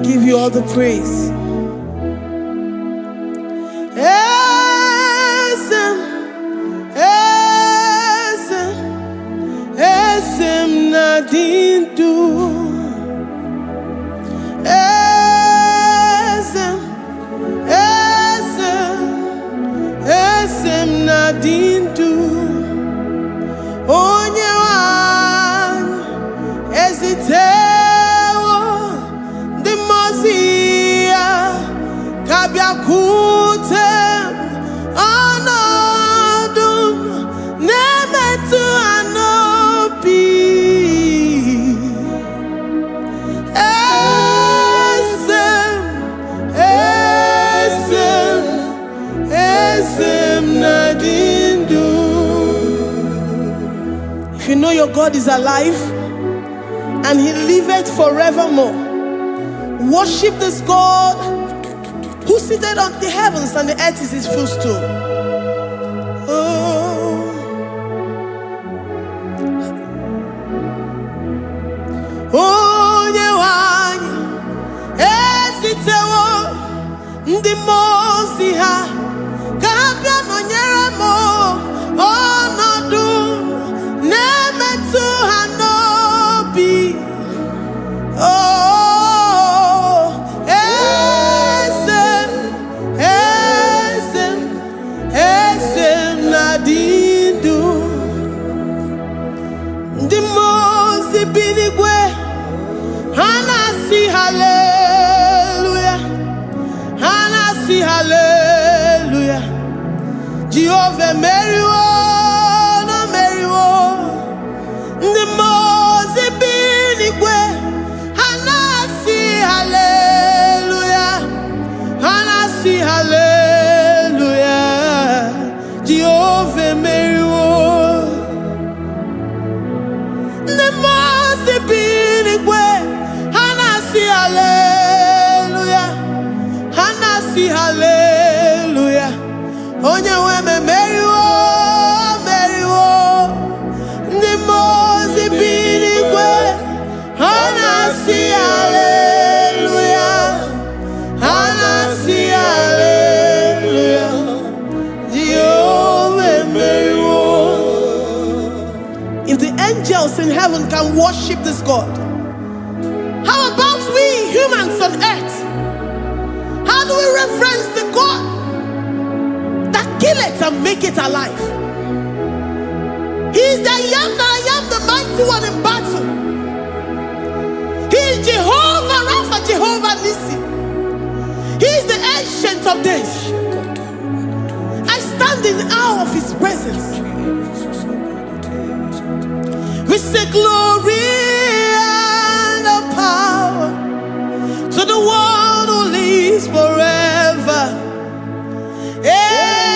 Give you all the praise. Eze m, eze m, eze m na-adị ndụ. Eze m, eze m, eze m na-adị ndụ. Onye nwe anyị ezitewo ndị mmụọ ozi ya ka bịakwute m. Ọnọdụ m na-emetụ ha n'obi. Eze m, eze m, eze m na-adị ndụ. If you know your God is alive and he liveth forevermore, worship this God who seated on the heavens and the earth is his footstool. Oh. Onye nwe anyị ezitewo ndị mmụọ ozi ha ka ha bịa nọnyere m. Ọnọdụ na-emetụ ha n'obi. Oh, eze m, eze m, eze m na-adị ndụ. Ndị mmụọ ozi bi n'igwe, ha na-asị haleluya, ha na-asị haleluya. Jehova emeriwo na meriwo. Ndị mmụọ ozi bi n'igwe, ha na-asị haleluya, ha na-asị haleluya. Jehova emeriwo. Ndị mmụọ ozi bi n'igwe, ha na-asị haleluya, ha na-asị haleluya. Onye nwe m emeriwo, meriwo. Ndị mmụọ ozi bi n'igwe, ha na-asị haleluya, ha na-asị haleluya. Jehova emeriwo. If the angels in heaven can worship this God, how about we humans on earth? How do we reverence the God that kill it and make it alive? He is the I Am that I Am, the mighty one in battle. He is Jehovah Rapha, Jehovah Nissi. He is the Ancient of Days. I stand in awe of his presence. We say glory and the power to the one who lives forever.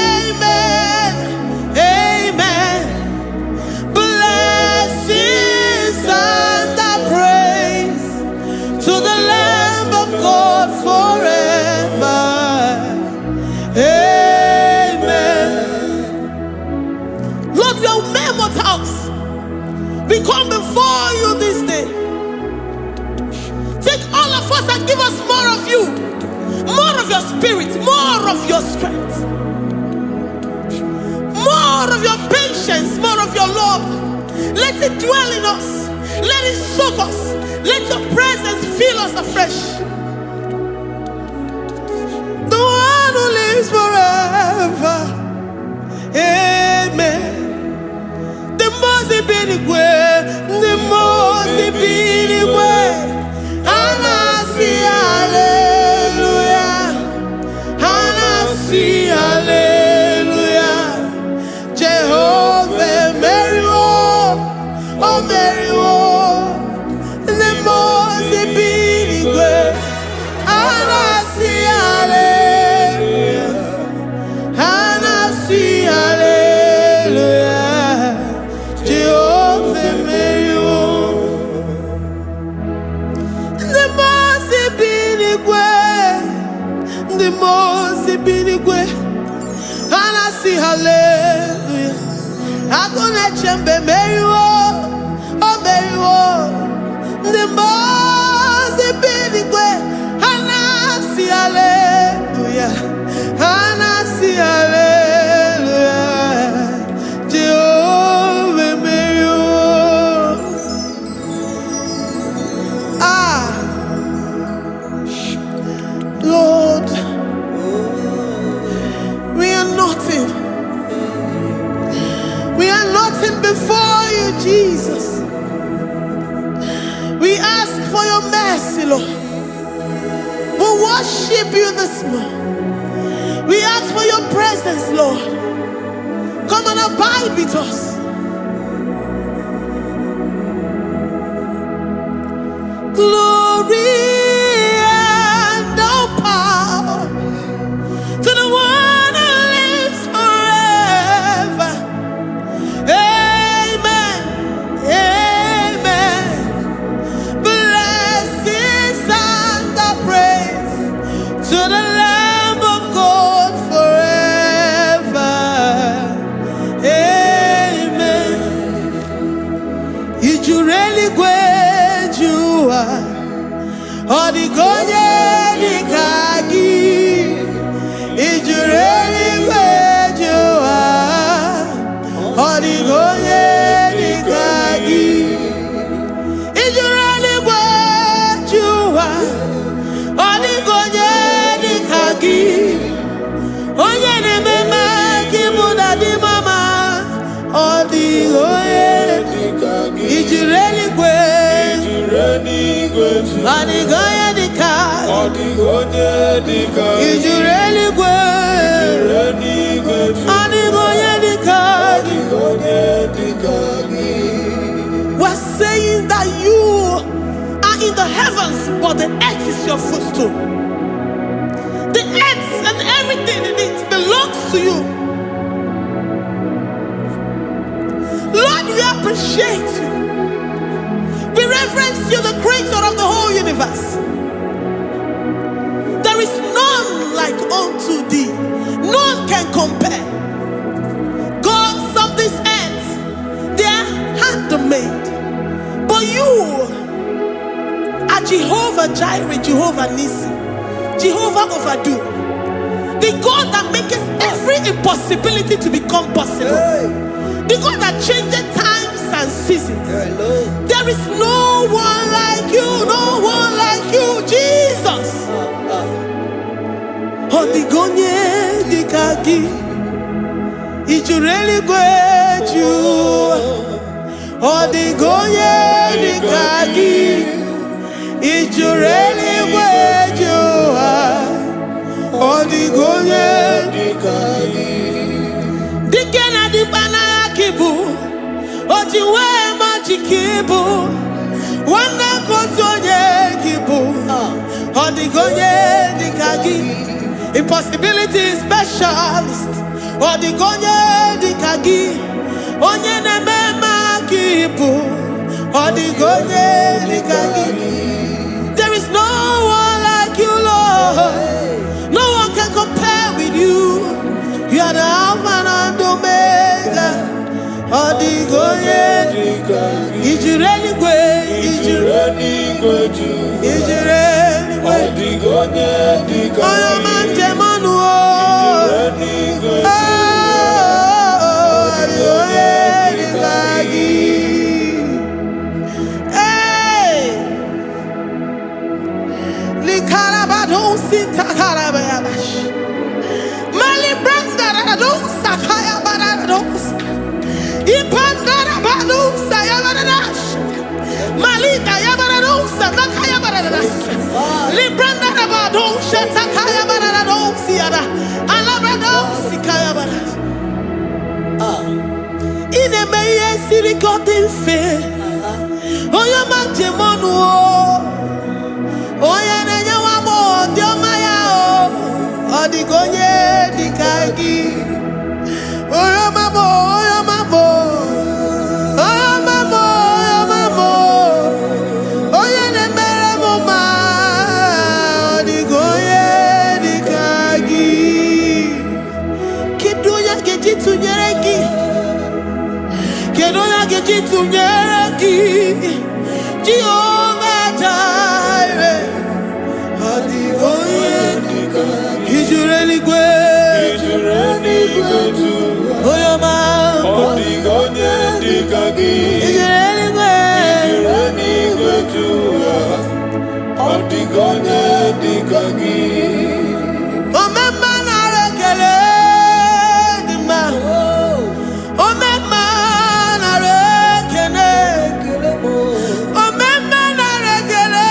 Amen. Amen. Blessings and the praise to the Lamb of God forever. Amen. Lord, we are mere mortals. We come before you this day. Take all of us and give us more of you, more of your spirit, more of your strength, more of your patience, more of your love. Let it dwell in us. Let it soak us. Let your presence fill us afresh. The one who lives forever. Amen. The mmụọ bi n'igwe, ndị mmụọ ozi bi n'igwe, ha na-asị haleluya, ha na-asị haleluya. Jehova emeriwo, o meriwo. Ndị mmụọ ozi bi n'igwe, ha na-asị haleluya, ha na-asị haleluya. Jehova emeriwo. Ndị mmụọ ozi bi n'igwe, ndị mmụọ ozi bi n'igwe, ha na-asị haleluya. Agụ na-eche mba emeriwo, o meriwo. Ndị mmụọ ozi bi n'igwe, ha your mercy, Lord. We worship you this morning. We ask for your presence, Lord. Come and abide with us. Glory and all power to the one who lives forever. Amen. Amen. Blessings and the praise to the Lamb of God forever. Amen. I juru eluigwe ju ụwa, ọ dịghị onye dị ka gị. I juru eluigwe ju ụwa, ọ dịghị onye dị ka gị. I juru eluigwe ju ụwa, ọ dịghị onye dị ka gị. Onye na-eme mma ka ịbụ na dị mama, ọ dịghị onye. I juru eluigwe, ọ dịghị onye dị ka. Ọ dịghị onye dị ka I juru eluigwe, eluigwe ọ dịghị onye dị ka. Ọ dịghị onye dị ka gị. We're saying that you are in the heavens, but the earth is your footstool. The earth and everything in it belongs to you. Lord, we appreciate you. We reverence you, the creator of the whole universe. There is none like unto thee. None can compare. Gods of this earth, they are handmade. But you are Jehovah Jireh, Jehovah Nissi, Jehovah Overdo, the God that makes every impossibility to become possible, the God that changes times and seasons. There is no one like you, no one like you, Jesus. Ọ dịghị onye dị ka gị, i juru eluigwe ju ụwa. Ọ dịghị onye dị ka gị, i juru eluigwe ju ụwa. Ọ dịghị onye Dị ka gị. Dike na dịkpa n'agha ka ị bụ, o ji wee maji ka ị bụ, nwanne nke otu onye ka ị bụ. Ọ dịghị onye dị ka gị, impossibility specialist. Ọ dịghị onye dị ka gị, onye na-eme mma ka ị bụ. Ọ dịghị onye dị ka gị. There is no one like you, Lord. No one can compare with you. You are the Alpha and Omega. Ọ dịghị onye Dị ka gị. I juru eluigwe, i juru Eluigwe ju i juru Ọ eluigwe. dịghị onye dị ka Onye ọma gị. njem ọnụ o. Eluigwe Ọ dịghị onye dị ka gị. Hey! Likarabadosi takarabayabash. Mali brandaradosa kayabarados. Ipandarabadosa yabaradas. Malita yabaradosa takayabaradas. Librandarabadosa takayabaradosi yada. Alabradosi kayabaras. Ị na-eme ihe siri ka ọ dị mfe. Onye ọma njem ọnụ o. Onye na-enye nwa agbọghọ ndị ọma ya o. Ọ dịghị onye dị ka gị. Onye ọma bụ, onye ọma bụ. Onye ọma bụ, onye ọma bụ. Onye na-emere m mma. Ọ dịghị onye dị ka gị. Kedu onye a ga-eji tụnyere gị? Kedu onye a ga-eji tụnyere gị? Jehova Jireh. Ọ dịghị onye dị ka gị. I juru eluigwe. Ijuru eluigwe ju Onye ọma. Ọ dịghị onye dị ka gị. I juru eluigwe. Ijuru eluigwe ju Ọ dịghị onye dị ka gị. Omemma nara ekele dị mma. Omemma nara ekele. Omemma nara ekele.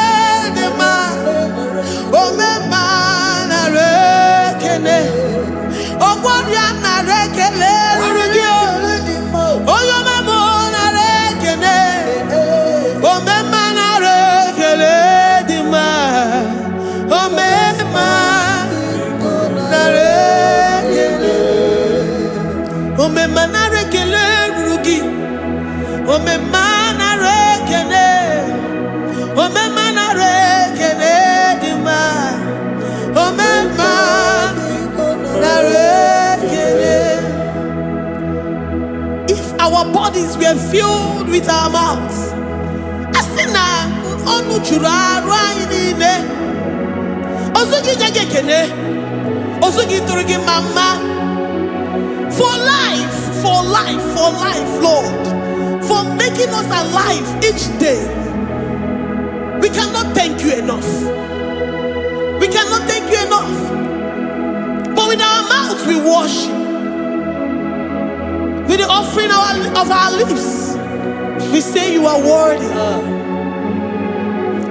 were filled with our mouths, a sị na ọnụ juru arụ anyị niile, ozu gị nye gị ekene, ozu gị tụrụ gị mma mma. For life, for life, for life, Lord, for making us alive each day. We cannot thank you enough. We cannot thank you enough. But with our mouths we worship. With the offering of our lips, we say you are worthy.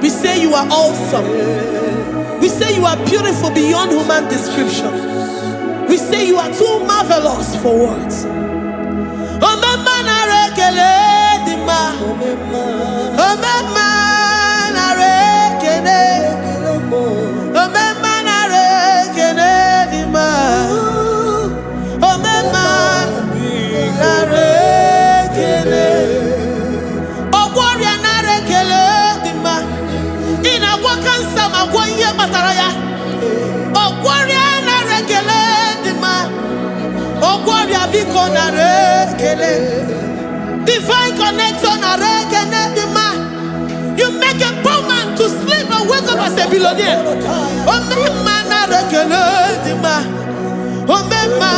We say you are awesome. We say you are beautiful beyond human description. We say you are too marvelous for words. Omemma, nara ekele dị mma. Omemma, nara ekele. Omemma, nara ekele dị mma. Omemma, nara ekele. Ọgwọ ọrịa, nara ekele dị mma. Ị na-agwọ kansa ma gwọ ihe kpatara ya. Ọgwọ ọrịa, nara ekele dị mma. Ọgwọ ọrịa, biko nara ekele. Divine connector, nara ekele dị mma. You make a poor man to sleep and wake up as a billionaire. Omemma, nara ekele dị mma. Omemma,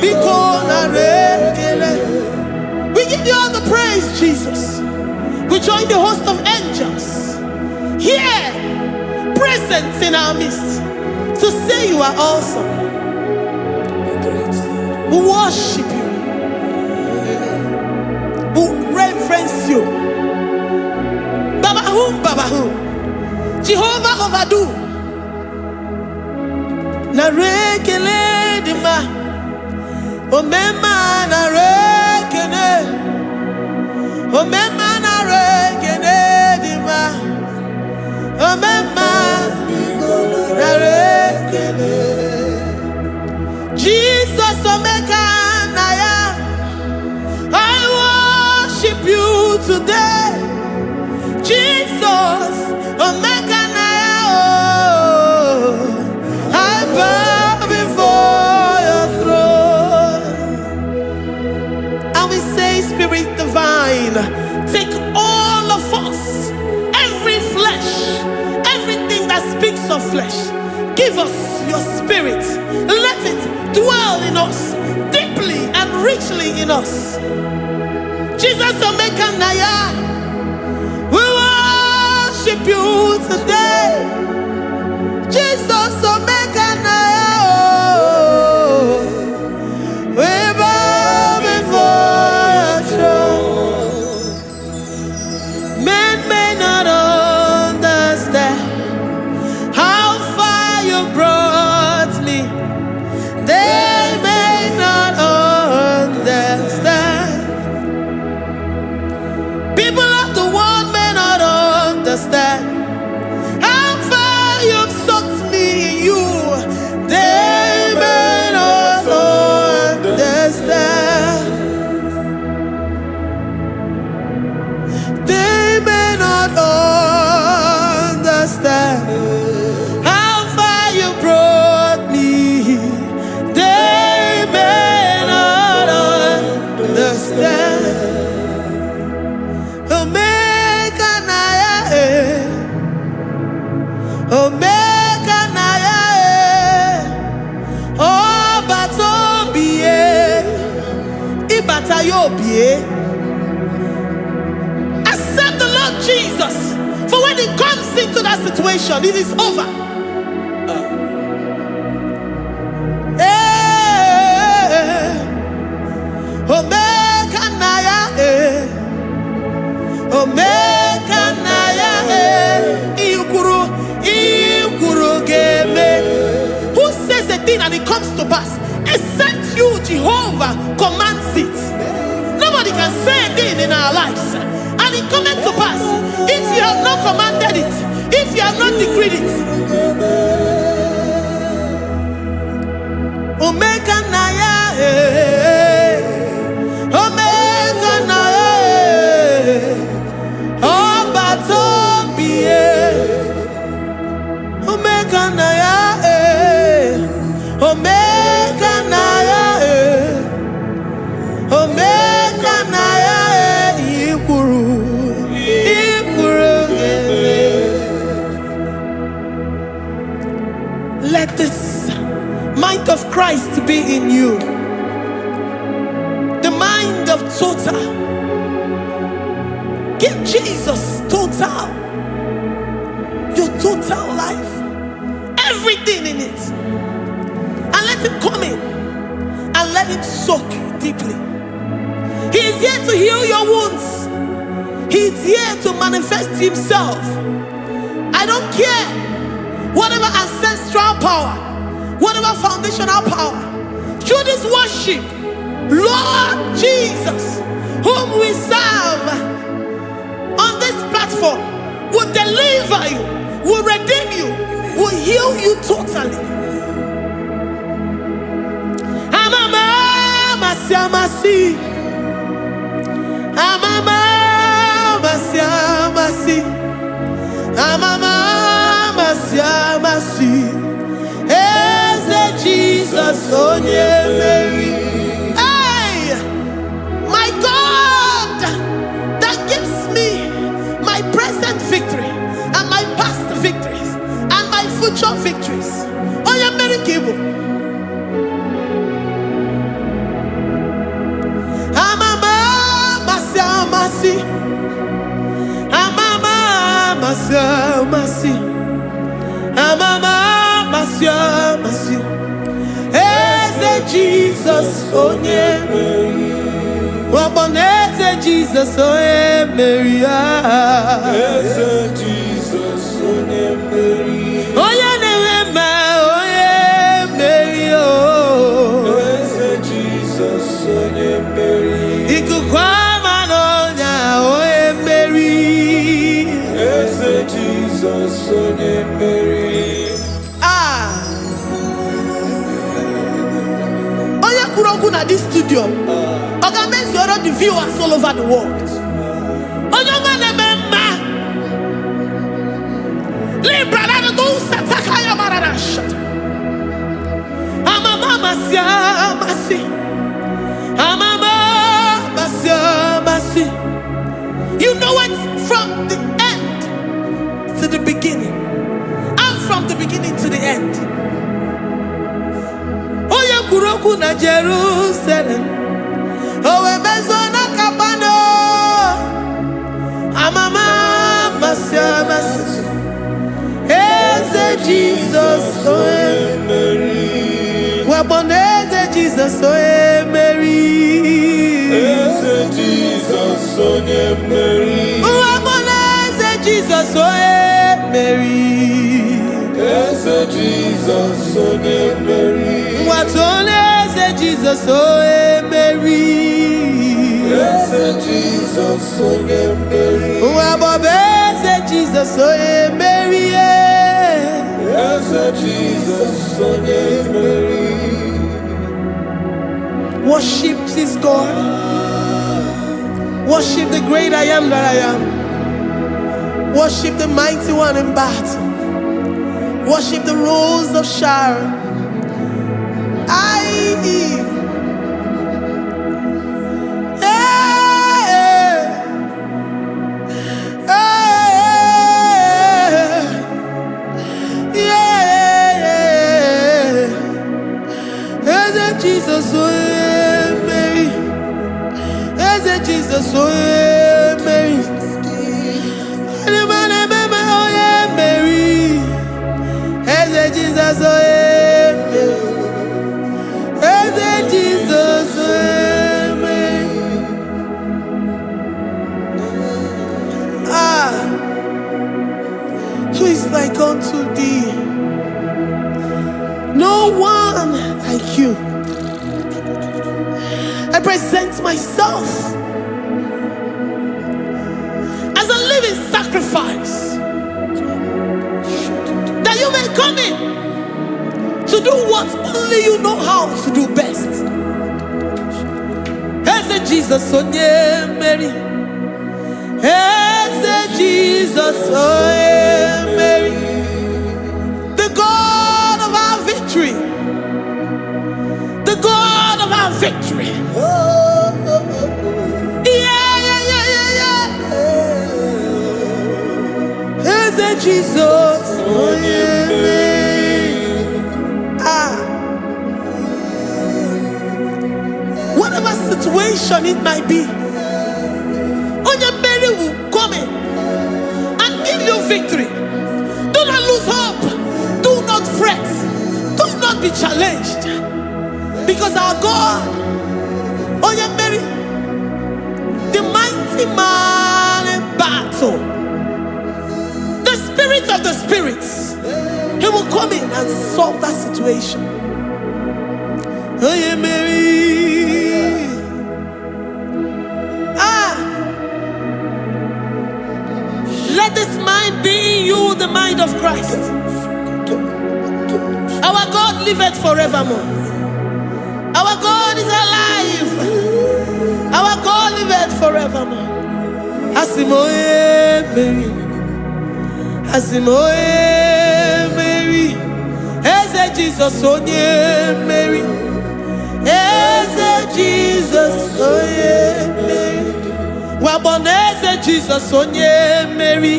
biko nara ekele. We give you all the praise, Jesus. We join the host of angels here present in our midst to say you are awesome. We worship you. We reverence you. Baba whom, Baba whom. Jehovah overdo. Nara ekele dị mma. Omemma, nara ekele. Omemma, nara ekele dị mma. Omemma, nara ekele. Jesus Omeka Naya, I worship you today. Jesus Omeka Naya, oh, I bow before your throne. And we say, Spirit divine, take all of us, every flesh, everything that speaks of flesh. Give us your spirit. Let it dwell in us deeply and richly in us. Jesus Omeka Naya, we worship you today. Jesus Omeka Naya, oh, we bow before your throne. Men may not understand how far you brought me. They may not understand. People of the world may not understand how far you've sought me in you. They may not understand. They may not understand how far you brought me. They may not understand. Omega Naya, eh. Omega Naya, eh. Ọba tó bìí, ìbàtà yóò bìí. Accept the Lord Jesus. For when he comes into that situation, it is over. Eh, Omega Naya, eh. Omega Naya, eh. Ikwuru, ikwuru ga-eme. Who says a thing and it comes to pass? Except you, Jehovah, commands it. Nobody can say a thing in our lives and it cometh to pass if you have not commanded it, if you have not decreed it. Omega Naya, eh. Omega Naya, eh. Ọba tó bìí. Omega Naya, eh. Omega Naya, eh. Omega Naya, eh. be in you. The mind of total. Give Jesus total. Your total life. Everything in it. And let him come in and let him soak you deeply. He is here to heal your wounds. He is here to manifest himself. I don't care whatever ancestral power, whatever foundational power. Through this worship, Lord Jesus, whom we serve on this platform, will deliver you, will redeem you, will heal you totally. Amama, amasi, amasi. Amama, amasi, amasi. Amama, amasi, amasi. Eze Jesus, onye mmeri. Hey, my God, that gives me my present victory and my past victories and my future victories. Onye mmeri ka ị bụ. Amama, amasị, amasị. Amama, amasị, amasị. Amama, amasị, amasị. Eze Jesus, onye mmeri. Ọgbọnọ eze Jesus, onye mmeri. Ah. Eze Jizọs onye mmeri. Onye na-enwe mma, onye mmeri. Oh. Eze Jizọs onye mmeri. Ikuku ama n'ọnya, onye mmeri. Eze Jizọs onye mmeri. Ah. Onye kwuru okwu na this studio, ọ ga-emezuoro the viewers all over the world. Onye ọma na-eme mma. Libra na do sataka ya marara shata. Amama amasị amasị. Amama amasị amasị. You know it from the end to the beginning. And from the beginning to the end. Onye kwuru okwu na Jerusalem, o wee mezuo na Kapanọm. Amama amasị amasị. Eze Jizọs onye Mmeri. Wabona eze Jizọs onye mmeri. Eze Jizọs onye mmeri. Wabona eze Jizọs onye mmeri. Eze Jizọs onye mmeri. Nwatụọla eze Jizọs onye mmeri. Eze Jizọs onye mmeri. Wabọba eze Jizọs onye mmeri. Eze Jizọs onye mmeri. Worship this God. Worship the great I am that I am. Worship the mighty one in battle. Worship the Rose of Sharon. I. Hey, hey, yeah. Eze Jesus, onye mmeri. Eze Jesus, onye mmeri. Onye onye mmeri. Eze Jesus, onye mmeri. Eze Jesus, onye mmeri. Ah, who is like unto thee? No one like you. I present myself as a living sacrifice that you may come in to do what only you know how to do best. Eze Jesus onye mmeri. Eze Jesus onye mmeri. The God of our victory. The God of our victory. Yeah. Eze Jesus onye mmeri. Ah. situation it might be, onye mmeri will come in and give you victory. Do not lose hope. Do not fret. Do not be challenged. Because our God, onye mmeri, the mighty man in battle, the spirit of the spirits, he will come in and solve that situation. Onye mmeri. Ah, let this mind be in you, the mind of Christ. Our God liveth forevermore. Our God is alive. Our God liveth forevermore. Asị m onye mmeri. Asị m onye mmeri. Eze Jizọs onye mmeri. Eze Jizọs onye mmeri. Wakpo na Eze Jizọs onye mmeri.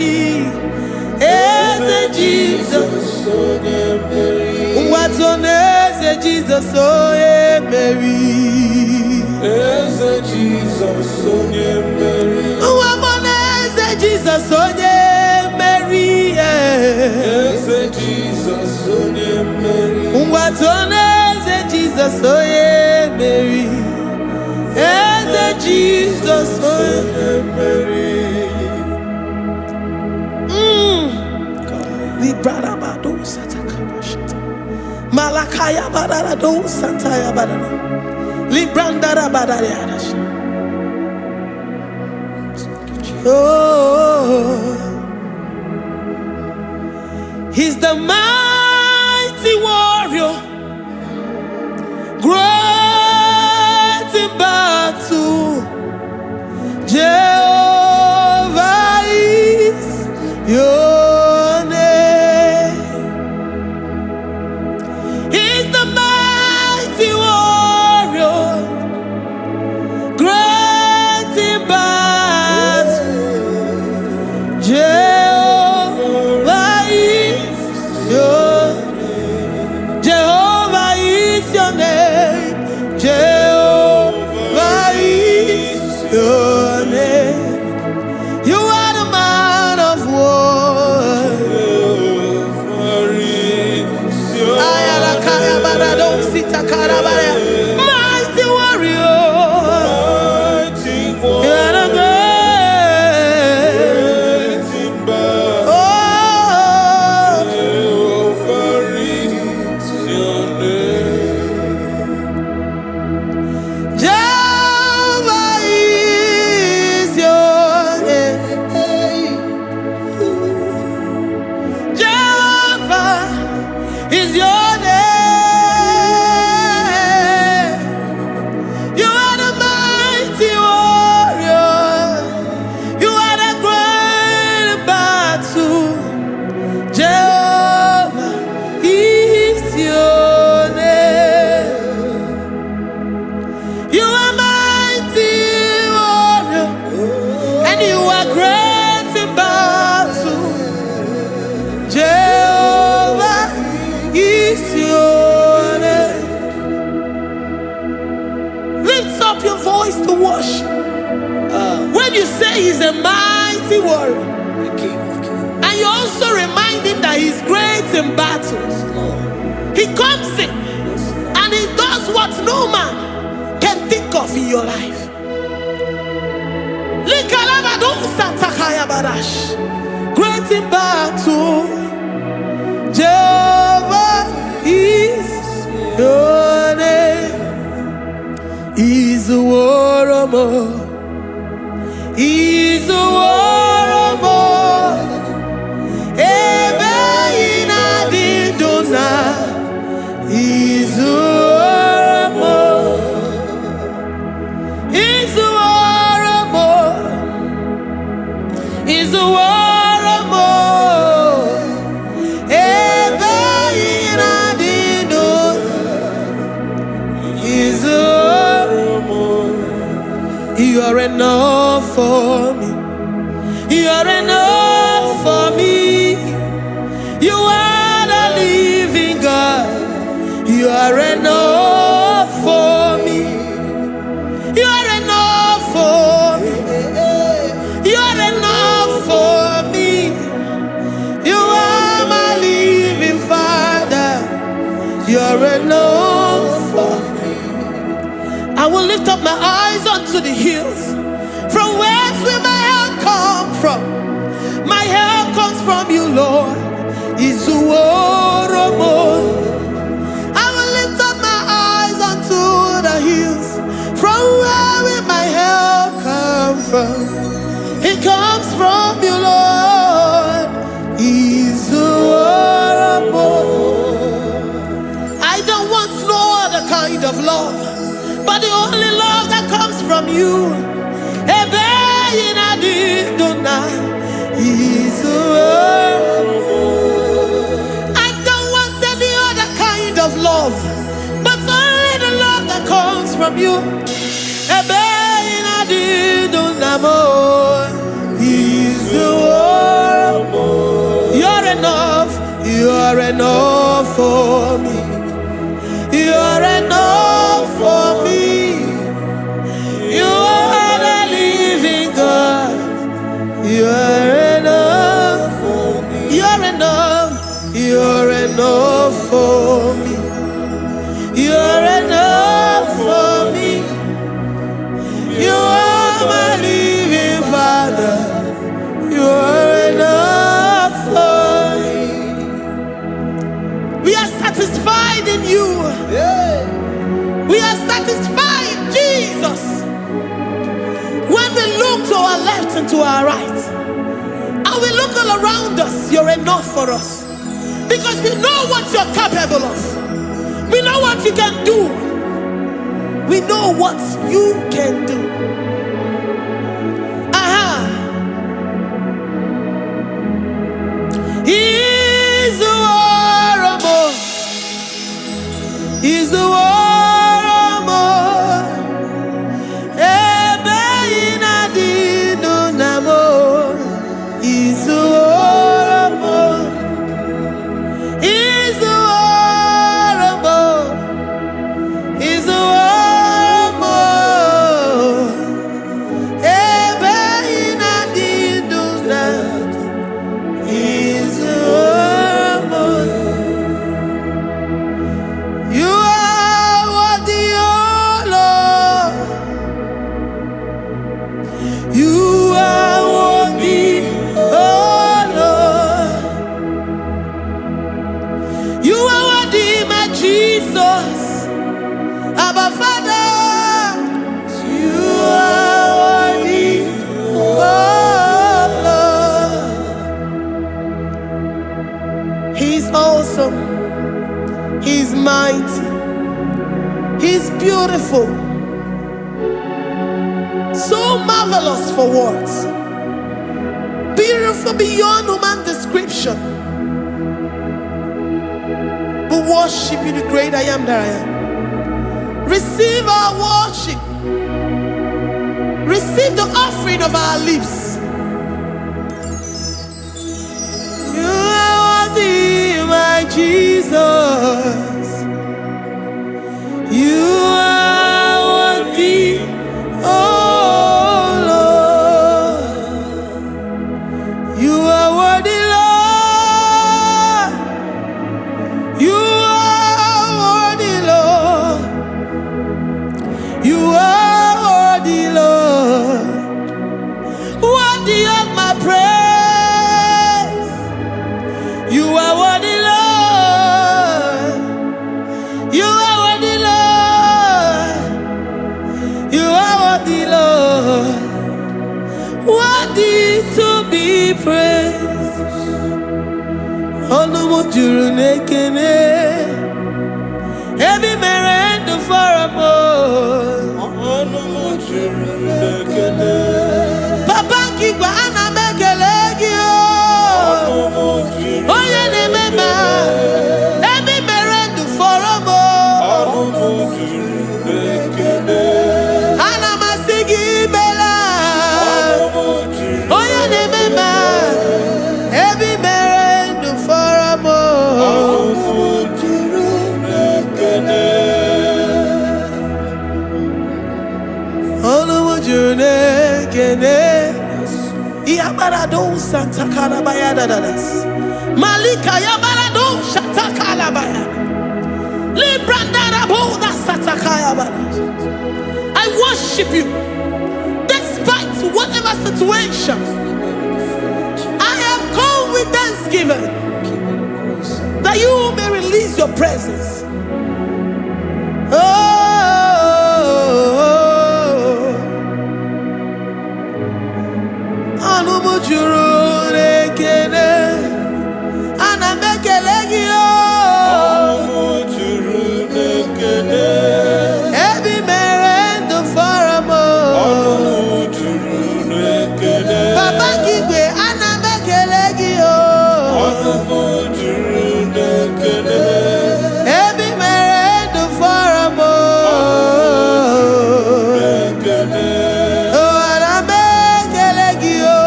Eze Jizọs. Onye mmeri. Ngwato na Eze Jizọs onye mmeri. Eze Jizọs onye mmeri. Wakpo na Eze Jizọs onye mmeri. Eze Jizọs onye mmeri. Ngwato na Eze Jizọs onye mmeri. Eze Jizọs onye Onye mmeri. Librarabado satakabashata. Malakaya bararado santaya barara. Librandara barariarash. Oh, he's the mighty warrior, great in battle. Jehovah is your name. He's the mighty warrior, great in battle. Jehovah is your Jehovah is your name. Jehovah is your name. You are the man of war. Jehovah is your Ayalakaya barado sitakarabaya. Mighty warrior. Mighty You are the warrior. great. Great in battle. Oh, Jehovah is your name. Jehovah is your name. Jehovah is your name. You are the mighty warrior. You are the great battle. Jehovah is your name. You are mighty warrior, and you are great in battle. Jehovah is your name. Lift up your voice to worship. When you say he's a mighty warrior, The King of Kings. and you also remind him that he's great in battles, Lord. he comes in and he does what no man can think of in your life. Likalabadosatakayabash. Great in battle, Jehovah is your name. Is a war. Is a war. Ebe ị na-adị ndụ na izuomo. Izuoromo. Izuoromo. Ebe ị na-adị ndụ izuoromo. You You're enough for me. I will lift up my eyes unto the hills. From whence will my help come from? My help comes from you, Lord. Izuworo. I will lift up my eyes unto the hills. From where will my help come from? It comes from you, Lord. Izuworo. I don't want no other kind of love, but the only love that comes from you. Ebe ị na-adị ndụ na Izuworo. I don't want any other kind of love, but only the love that comes from you. Ebe ị na-adị ndụ na mo, Izuworo. You're enough, you're enough for me. You're enough for me. You are the living God. You're enough for me. You're enough. You're enough for me. You're enough for me. You are my living Father. You are enough for me. We are satisfied in you. We are satisfied, Jesus. When we look to our left and to our right, and we look all around us, you're enough for us. Because we know what you're capable of. We know what you can do. We know what you can do. Aha. Izuworo m o. Izuworo m o. Ebe ị na-adị ndụ na m o. Izuworo m o. Izuworo m o. Izuworo m o. Ebe ị na-adị ndụ na Izuworo m o. You are worthy, O Lord. You are worthy, O Lord. You are worthy, my Jesus. Abba Father. You are worthy, O Lord. He's awesome. He's mighty. He's beautiful. So marvelous for words. Beautiful beyond human description. We worship you, the great I am that I am. Receive our worship. Receive the offering of our lips. You are worthy, my Jesus. You are worthy, oh Lord. You are worthy, Lord. You are worthy, Lord. You are worthy, Lord. Worthy of my praise. You are worthy, Lord. You are worthy, Lord. You are worthy, Lord. Worthy to be praised. Ọnụ m juru n'ekele. Ebe i mere ndụ fọrọ m. Ọnụ m juru n'ekele. Papa nke igwe, ana m ekele gị o. Ọnụ m juru Onye na-eme ma ebe i mere ndụ fọrọ m. Ọnụ m juru n'ekele. Ana m asị gị imela. Ọnụ m juru Onye na-eme ma ebe i mere ndụ fọrọ m. Ọnụ m juru n'ekele. Ọnụ m juru n'ekele. Yabarado satakalabaya dadadas. Malika yabarado shatakalabaya. Librandaraboda satakaya. I worship you despite whatever situation. I have come with thanksgiving that you may release your presence. Oh, ọnụ m juru n'ekele, ana m ekele gị o. Ọnụ m juru n'ekele. Ebe i mere ndụ fọrọ m o. Ọnụ m juru n'ekele. Papa nke igwe, ana m ekele gị o. Ọnụ m juru n'ekele. Ebe i mere ndụ fọrọ m o. N'ekele. Oh, ana m ekele gị o.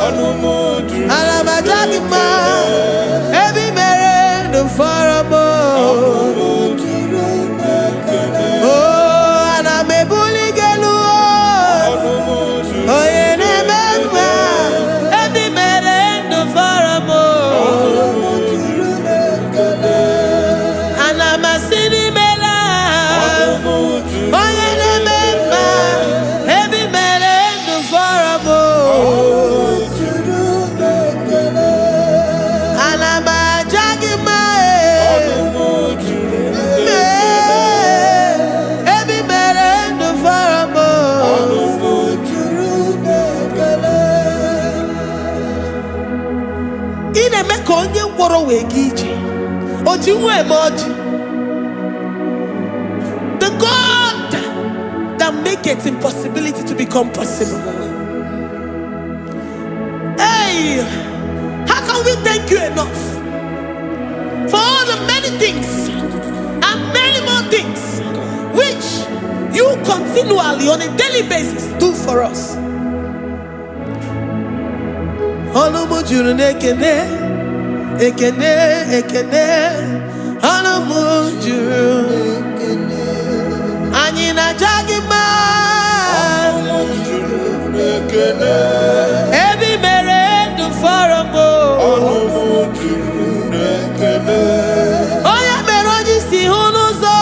Ọnụ m juru Ana m aja gị mma. n'ekele. Ebe i mere ndụ fọrọ m o. Ọnụ m juru n'ekele. Oh, ana m ebuli gị elu o. Ọnụ m juru Onye na-eme mma, ebe i mere ndụ fọrọ m o. Ọnụ m juru n'ekele. Ana m asị n'imela. Ọnụ m juru Onye na-eme mma, ebe i mere ndụ fọrọ m o. juru n'ekele. Ana m aja gị mma e. Ọnụ m juru Ee, ebe i mere ndụ fọrọ m o. Ọnụ m juru n'ekele. Ị na-eme ka onye ngwọrọ wee gaa ije. O ji nwa eme ọjị. The God that maketh impossibility to become possible. Hey, how can we thank you enough for all the many things and many more things which you continually on a daily basis do for us? Ọnụ m juru n'ekene, ekene, ekene. Ọnụ m juru. Anyị na-aja gị mma. Ọnụ m juru n'ekele. Ebe i mere ndụ fọrọ m o. Ọnụ m juru n'ekele. Onye mere onye isi hụ n'ụzọ.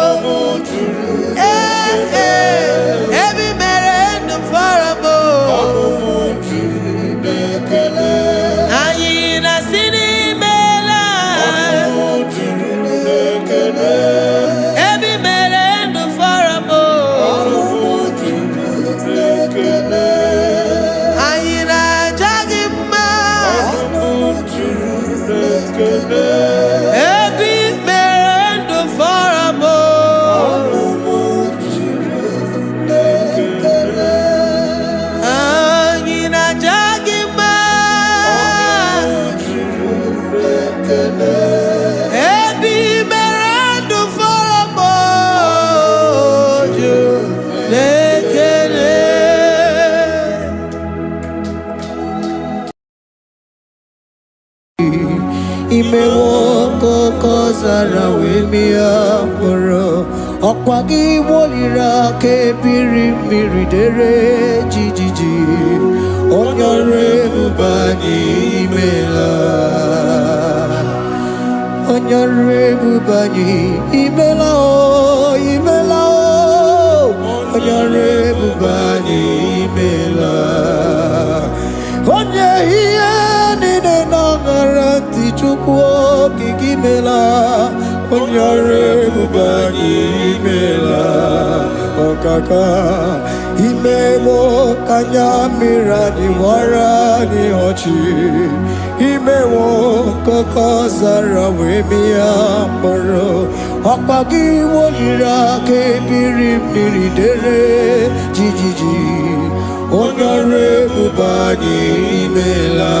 Ọnụ m juru Ee, ee, ebe i mere ndụ fọrọ m o. Ọnụ m juru n'ekele. Anyị na-asị n'imela. Ọnụ m juru n'ekele. Ebe i mere ndụ fọrọ m o. Ọnụ m juru n'ekele. Anyị na-aja gị mma. Ọnụ m juru n'ekele. Ebe i mere ndụ fọrọ m o. Ọnụ m juru n'ekele. Anyị na-aja gị mma. Ọnụ m juru n'ekele. Ebe i mere ndụ fọrọ m o. Juru n'ekele. Imewo ka ọzara wee mịa mkpụrụ, ọkwa gị woliri aka ebiri mmiri dere jijiji. Onye ọrụ ebube anyị, imela. Onye ọrụ ebube anyị, imela o, imela o. Onye ọrụ ebube anyị, imela. Onye ihe niile na-aṅara ntị, Chukwu okike, imela. Onye ọrụ ebube anyị, imela. Ọkaka imewo ka anya mmiri anyị wara anyị ọchị. Imewo ka oke ọzara wee mịa mkpụrụ, ọkwa gị woliri aka ebiri mmiri dere jijiji. Onye ọrụ ebube anyị, imela.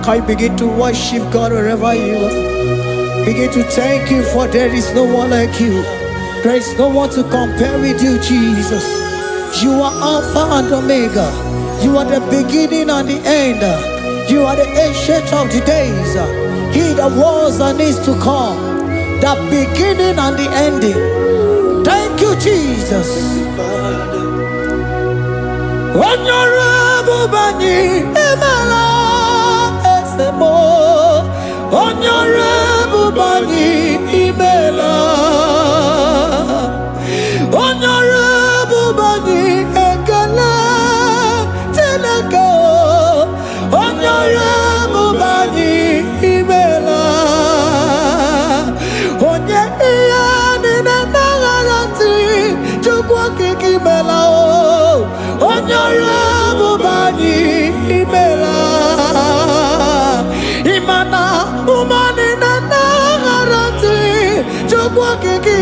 Can you begin to worship God wherever you are? Begin to thank you, for there is no one like you. There is no one to compare with you, Jesus. You are Alpha and Omega. You are the beginning and the end. You are the Ancient of the Days. He that was and is to come. The beginning and the ending. Thank you, Jesus. Onye ọrụ ebube anyị, imela. Eze m, onye ọrụ ebube anyị, imela.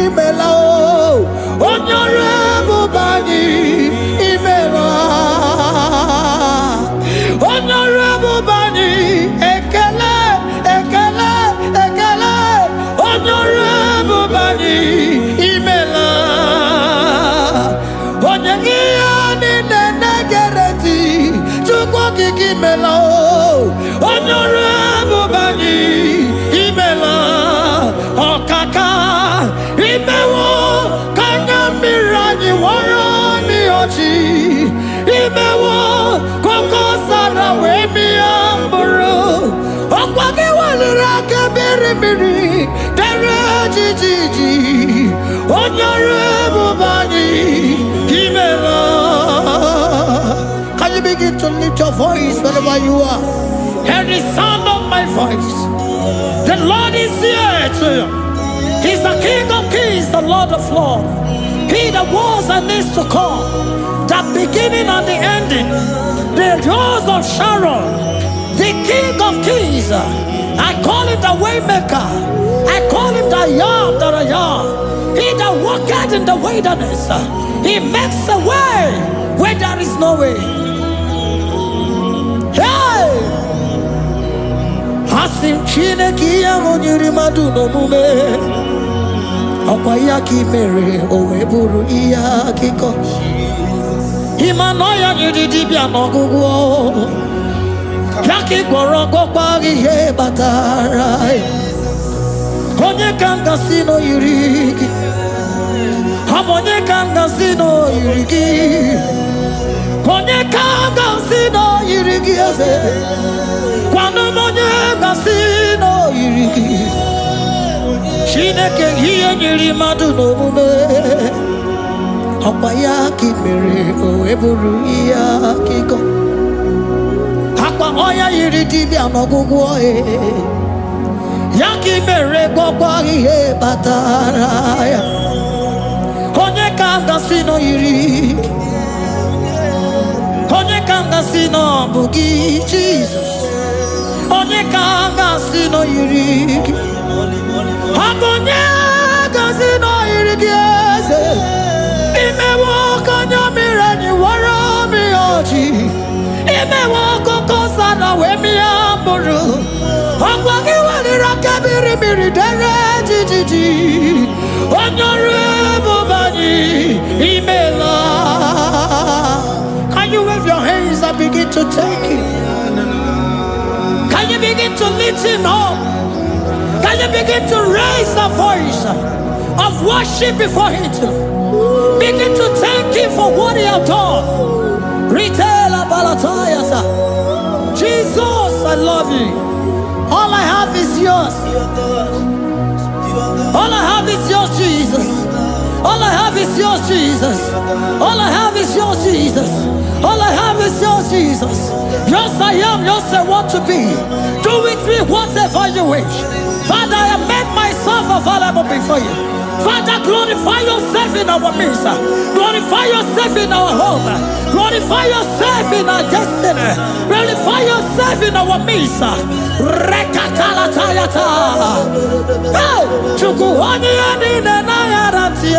imela o, onye ọrụ ebube anyị imela, onye ọrụ ebube anyị, ekele, ekele, ekele, onye ọrụ ebube anyị imela, onye ihe niile na-egere ntị, Chukwu Okike imela o, onye ọrụ ebube anyị imela, ọkaka imewo ka anya mmiri anyị wọrọ n'ọchị, imewo koko sara wee mịa mkpụrụ, ọkwa gị weliri aka mmiri mmiri dere jijiji, onye ọrụ ebube anyị imela. Can you begin to lift your voice wherever you are? Hear the sound of my voice. The Lord is here to you. He's the King of kings, the Lord of lords. He that was and is to come, the beginning and the ending, the Rose of Sharon, the King of kings. I call him the Waymaker. I call him the I Am that I Am. He that walketh in the wilderness. He makes a way where there is no way. Hey! Asị m Chineke, ihe ahụ nyere mmadụ n'omume, ọkwa ya ka ị mere o wee bụrụ ihe akụkọ. Ịma na ọya nyere dibịa n'ọgwụgwọ ya ka ị gwọrọ, gwọkwa ihe kpatara ya. Onye ka m gasị na o yiri gị? Ọ bụ onye ka m gasị na o yiri gị? Onye ka m gasị na o yiri gị, eze? Gwanụ m onye gasị na o yiri gị. Chineke, ihe nyere mmadụ n'omume, ọkwa ya ka ị mere o wee bụrụ ihe akụkọ. Akwa ọya yiri dibịa n'ọgwụgwọ ya ka ị mere gwọkwa ihe kpatara ya. Onye ka m gasị na o yiri gị? Onye ka m gasị na ọ bụ gị, Jizọs? Onye ka m gasị na o yiri gị? Ọ bụ onye gasị na o yiri gị, eze? Imewo ka anya mmiri anyị wara mmiri ọchị, imewo akụkọ sana wee mịa mkpụrụ, ọkwa gị weliri aka mmiri mmiri dere jijiji, onye ọrụ ebube anyị imela. Can you wave your hands and begin to thank him? Can you begin to lift him up? Can you begin to raise the voice of worship before him? Begin to thank him for what he has done. Retailer Balatayasa. Jesus, I love you. All I have is yours. All I have is yours, Jesus. All I have is yours, Jesus. All I have is yours, Jesus. All I have is yours, Jesus. Yours I am, yours I want to be. Do with me whatever you wish. Father, I have made myself available before you. Father, glorify yourself in our midst. Glorify yourself in our home. Glorify yourself in our destiny. Glorify yourself in our midst. Rekatalatayata. Hey! Chukwu onye ya niile na-aghara ntị,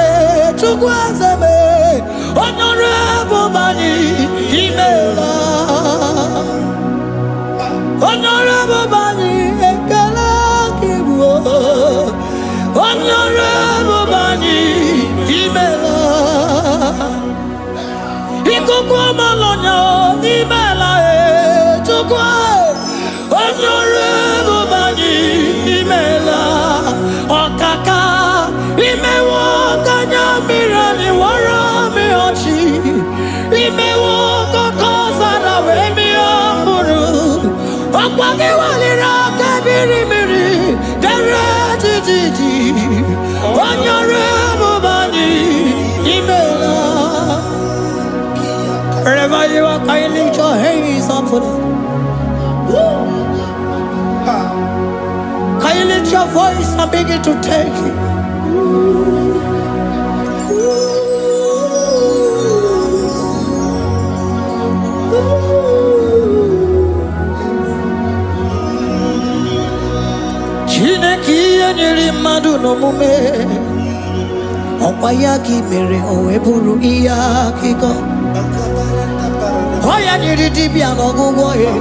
Chukwu eze m, onye ọrụ ebube anyị imela, onye ọrụ ebube anyị, ekele gị bụ onye ọrụ ebube anyị imela, ikuku ọmalọnya imela e, Chukwu onye ọrụ ebube anyị imela, ọkaka imewo ka anya mmiri anyị wara mmiri ọchị, imewo kọkọ zara wee mịa mkpụrụ, ọkwa gị weliri aka biri mmiri dere jijiji, onye ọrụ ebube anyị imela. Wherever you are, can you lift your hands up for them? Can you lift your voice and begin to thank him? Chineke, ihe nyere mmadụ n'omume. Ọkwa ya ka i mere o wee bụrụ ihe akụkọ. Ọ ya nyere dibịa n'ọgwụgwọ ya.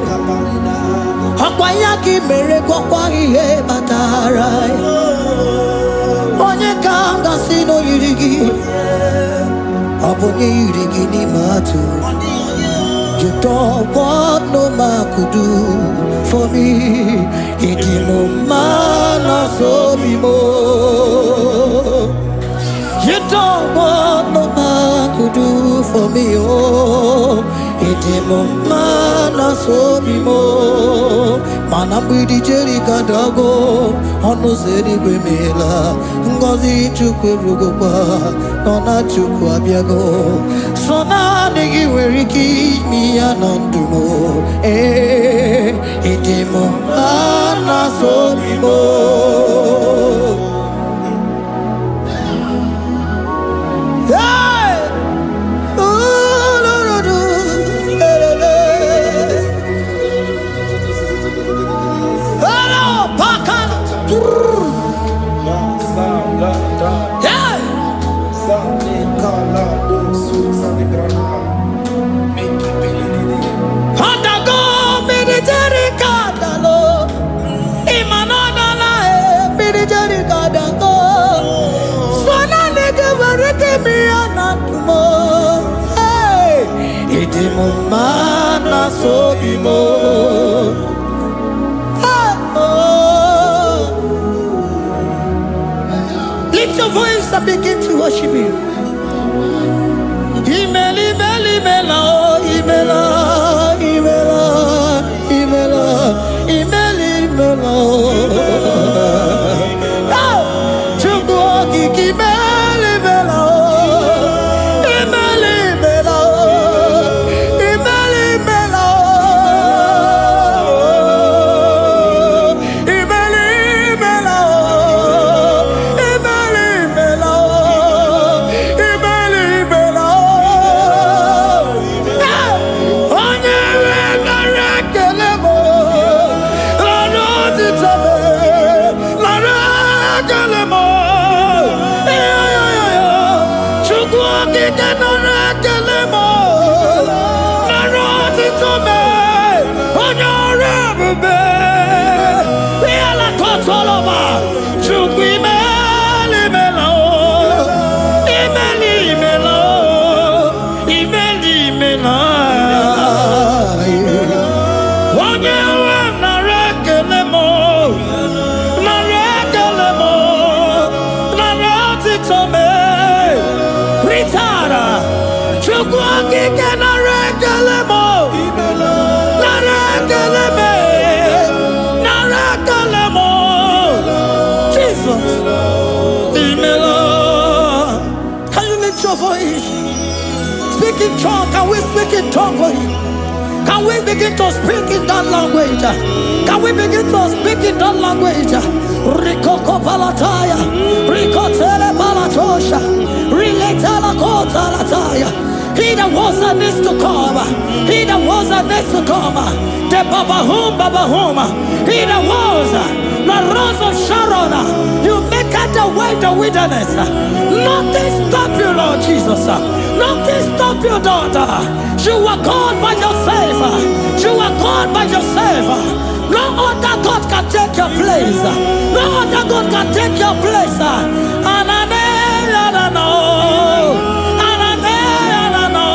Ọkwa ya ka i mere gwọkwa ihe kpatara ya. Onye ka m gasị na o yiri gị? Ọ bụ onye yiri gị n'ime atụ. You don't want no man could do for me. Ịdị m mma na sobi m. You don't want no man could do for me. Oh, ịdị m mma na sobi m. Mana mgbidi Jeriko adago, ọnụ ụzọ eluigwe meela. Ngọzi Chukwu erugokwa, nọ na Chukwu abịago. So naanị gị nwere ike ime ya na ndụ m. Ee, ịdị m mma na sobi m. Hey! Ooh, eh, eh. Hello, Pakala. La sa la da Hey! sa ni ka la do su sa ni grana miki pili di di. Ọdago mmiri Jeriko adalo. Ịma na ọ dala e, mmiri Jeriko adago. So naanị gị nwere ike ime ya na ndụ m. Hey! Ịdị m mma na sobi m. Hey! Oh. Lift your voice and begin to worship Him. Imela, imela, imela, oh, imela, imela, imela, imela, imela, oh. Oh, Chukwu okike imela, imela, oh. Imela, imela, oh. Imela, imela, oh. Imela, imela, oh. Imela, imela, oh. Imela, imela, oh. Hey! Onye nwe nara ekele m, nara otito m, nara ekele m. Chukwu okike nara ekele m, nara otito m, onye ọrụ ebube. Ihe lakọtọrọba, Chukwu imela, imela, o. Imela, imela, o. Imela, imela. Onye nwe m nara ekele m, nara ekele m, nara otito m. Ritara, Chukwu okike nara ekele m, nara ekele m, nara ekele m. Jesus, imela. Can you lift your voice? Speak in tongue. Can we speak in tongue for him? Can we begin to speak in that language? Can we begin to speak in that language? Rikoko palataya, rikotele palatosha, riletela kotalataya. He that was and is to come, he that was and is to come, the Babahum Babahum, he that was, the Rose of Sharon, you make out the way the wilderness. Nothing stop you, Lord Jesus. Nothing stop you, daughter. You are God by yourself. You are God by yourself. No other God can take your place. No other God can take your place. Anane, anano. Anane, anano.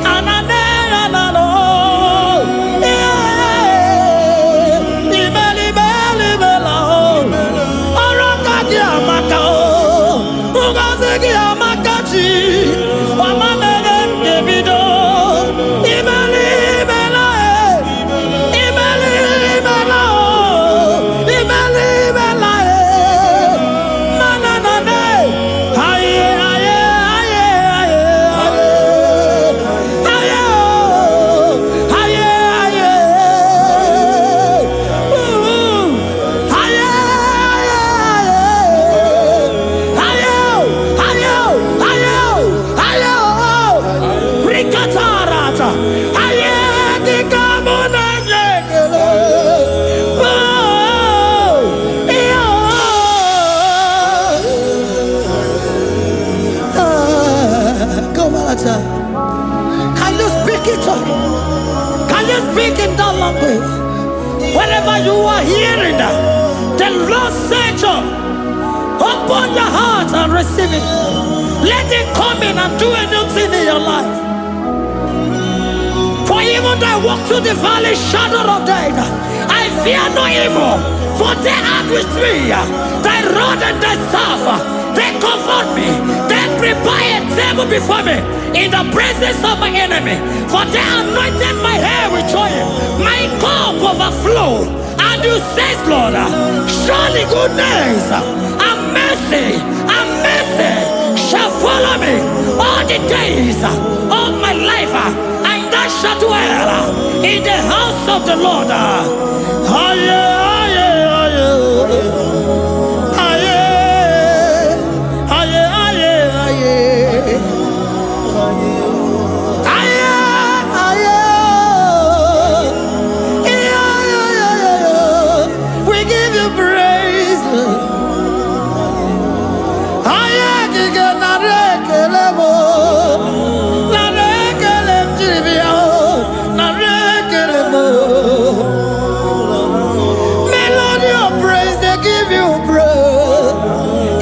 Anane, anano. Yeah. Imeli, imeli, imela, oh. Ọrụ aka gị amaka o. Ngọzi gị amaka chi. Ọma mere m ga-ebido. Imeli, imela, e. Imeli, imela, o. Imeli, imela, e. Savior. Open your heart and receive it. Let it come in and do a new thing in your life. For even though I walk through the valley shadow of death, I fear no evil. For they are with me. Thy rod and thy staff, they comfort me. They prepare a table before me in the presence of my enemy. For they anointed my head with oil. My cup overflow. And you say, Lord, surely goodness and mercy shall follow me all the days of my life, and I shall dwell in the house of the Lord. Aye, aye, aye. Aye, aye, aye, aye. Aye, aye. Yeah, yeah, yeah, yeah. We give you praise, Lord. Aye, kike nara ekele m o. Nara ekele m jiri bịa o. Nara ekele m o. Melody of praise, they give you praise.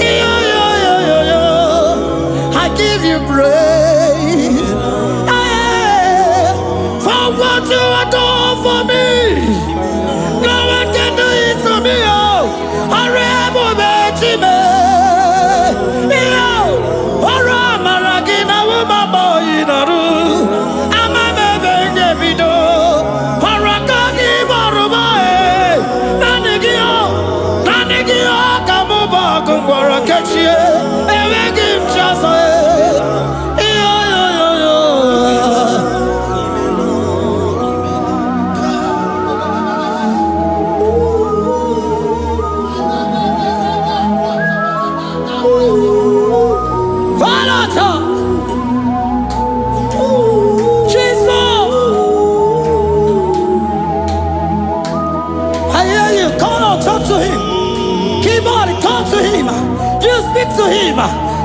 Yeah, yeah, yeah, yeah, yeah. I give you praise. Hey, for what you have done for me. No one can do it for me. Oh, ọrụ ebube Chime. Yo, ọrụ amara gị na wụmama oyi nọrụ. Ama m ebe m ga-ebido. Ọrụ aka gị gbọrọ m ee. Naanị gị o, naanị gị o ka mụ bụ ọgụ ngwọrọ kechie. Enweghị m chi ọzọ ee. Yo, yo, yo, yo. Falata! Jesus! I hear you. Come on, talk to him. Keep on, talk to him. You speak to him.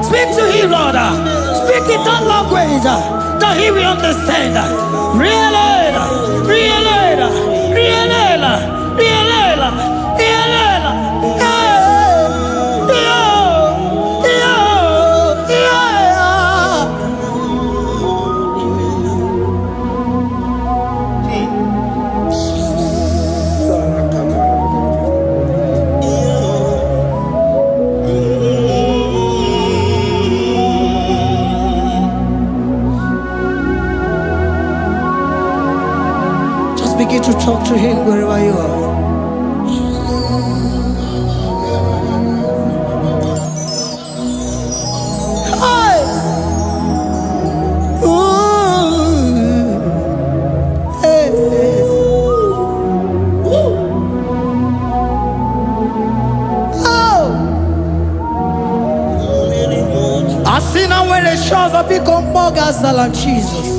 Speak to him, Lord. Speak in that language that he will understand. Really, really, really, really, really. Hey, yo, yo, yeah. Just begin to talk to him wherever you are. Hi! Ooh. Hey. Oh! Asị na nwere chi ọzọ, biko mmụọ ga-azala Jizọs.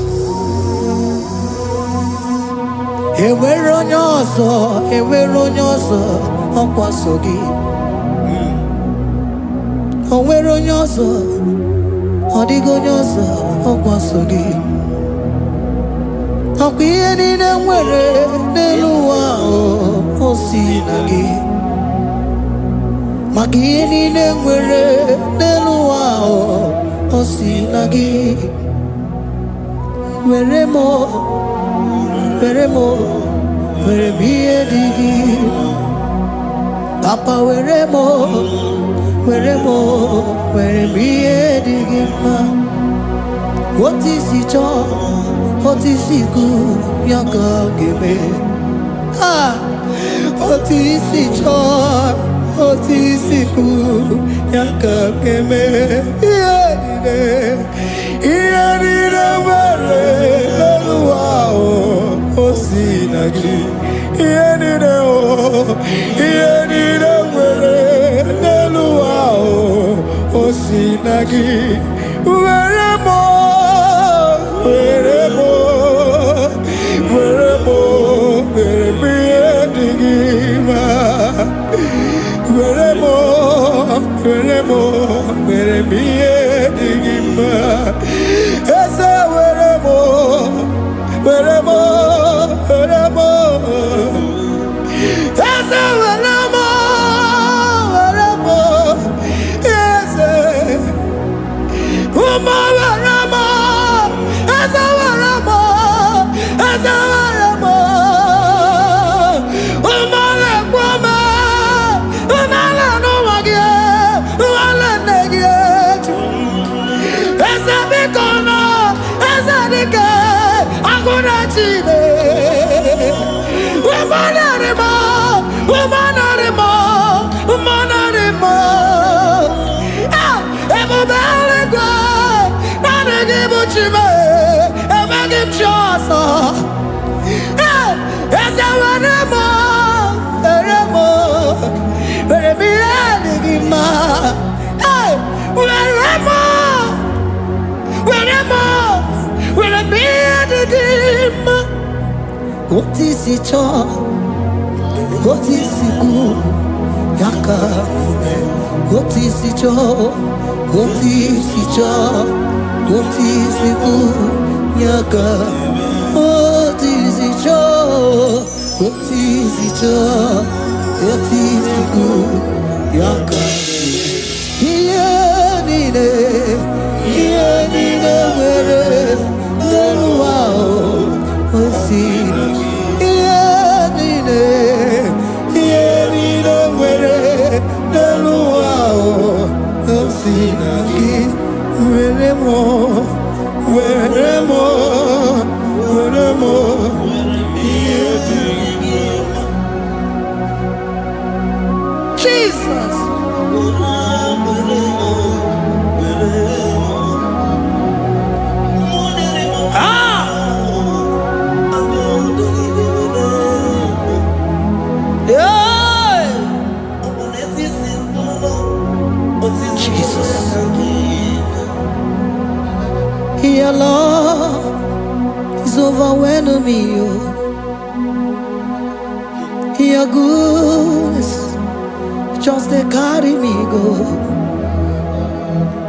Enwere onye ọzọ, enwere onye ọzọ, ọkwa so gị. O nwere onye ọzọ, ọ dịghị onye ọzọ, ọkwa so gị. Ọkwa ihe niile nwere n'elu ụwa ahụ, o si na gị. Maka ihe niile nwere n'elu ụwa ahụ, o si na gị. Were m, were m, were m ihe dị gị. Papa, were m, were m, were m ihe dị gị mma. Otu isi chọọ, otu isi kwu, ya ka ọ ga-eme. Ah! Otu isi chọọ, otu isi kwu, ya ka ọ ga-eme. Ihe niile, ihe niile nwere n'elu ụwa ahụ, o si na gị. Ihe niile o, ihe niile nwere n'elu ụwa ahụ, o si na gị. Were m, were m, were m, were m ihe dị gị mma. Were m, were m, were m ihe dị gị mma. Eze, were m, were m, were m. Eze, were m. na Chineke. Umanarimo, umanarimo, umanarimo. Ah, ebube eluigwe, naanị gị bụ chi m, enweghị m chi ọzọ. Eh, eze were m, were m, were m ihe dị gị mma. Eh, were m, were m, were m ihe dị gị mma. Otu isi chọọ, otu isi kwu, ya ka eme. Otu isi chọọ, otu isi chọọ, otu isi kwu, ya ka. Otu isi chọọ, otu isi chọọ, otu isi kwu, ya ka. Ihe niile, ihe niile nwere n'elu ụwa o si. Ihe niile, ihe niile nwere n'elu ụwa o si na gị. Were m, were m, were m ihe dị gị mma. Jesus. Ah, yeah. Jesus. Your love is overwhelming me, oh. Your goodness just dey carry me go.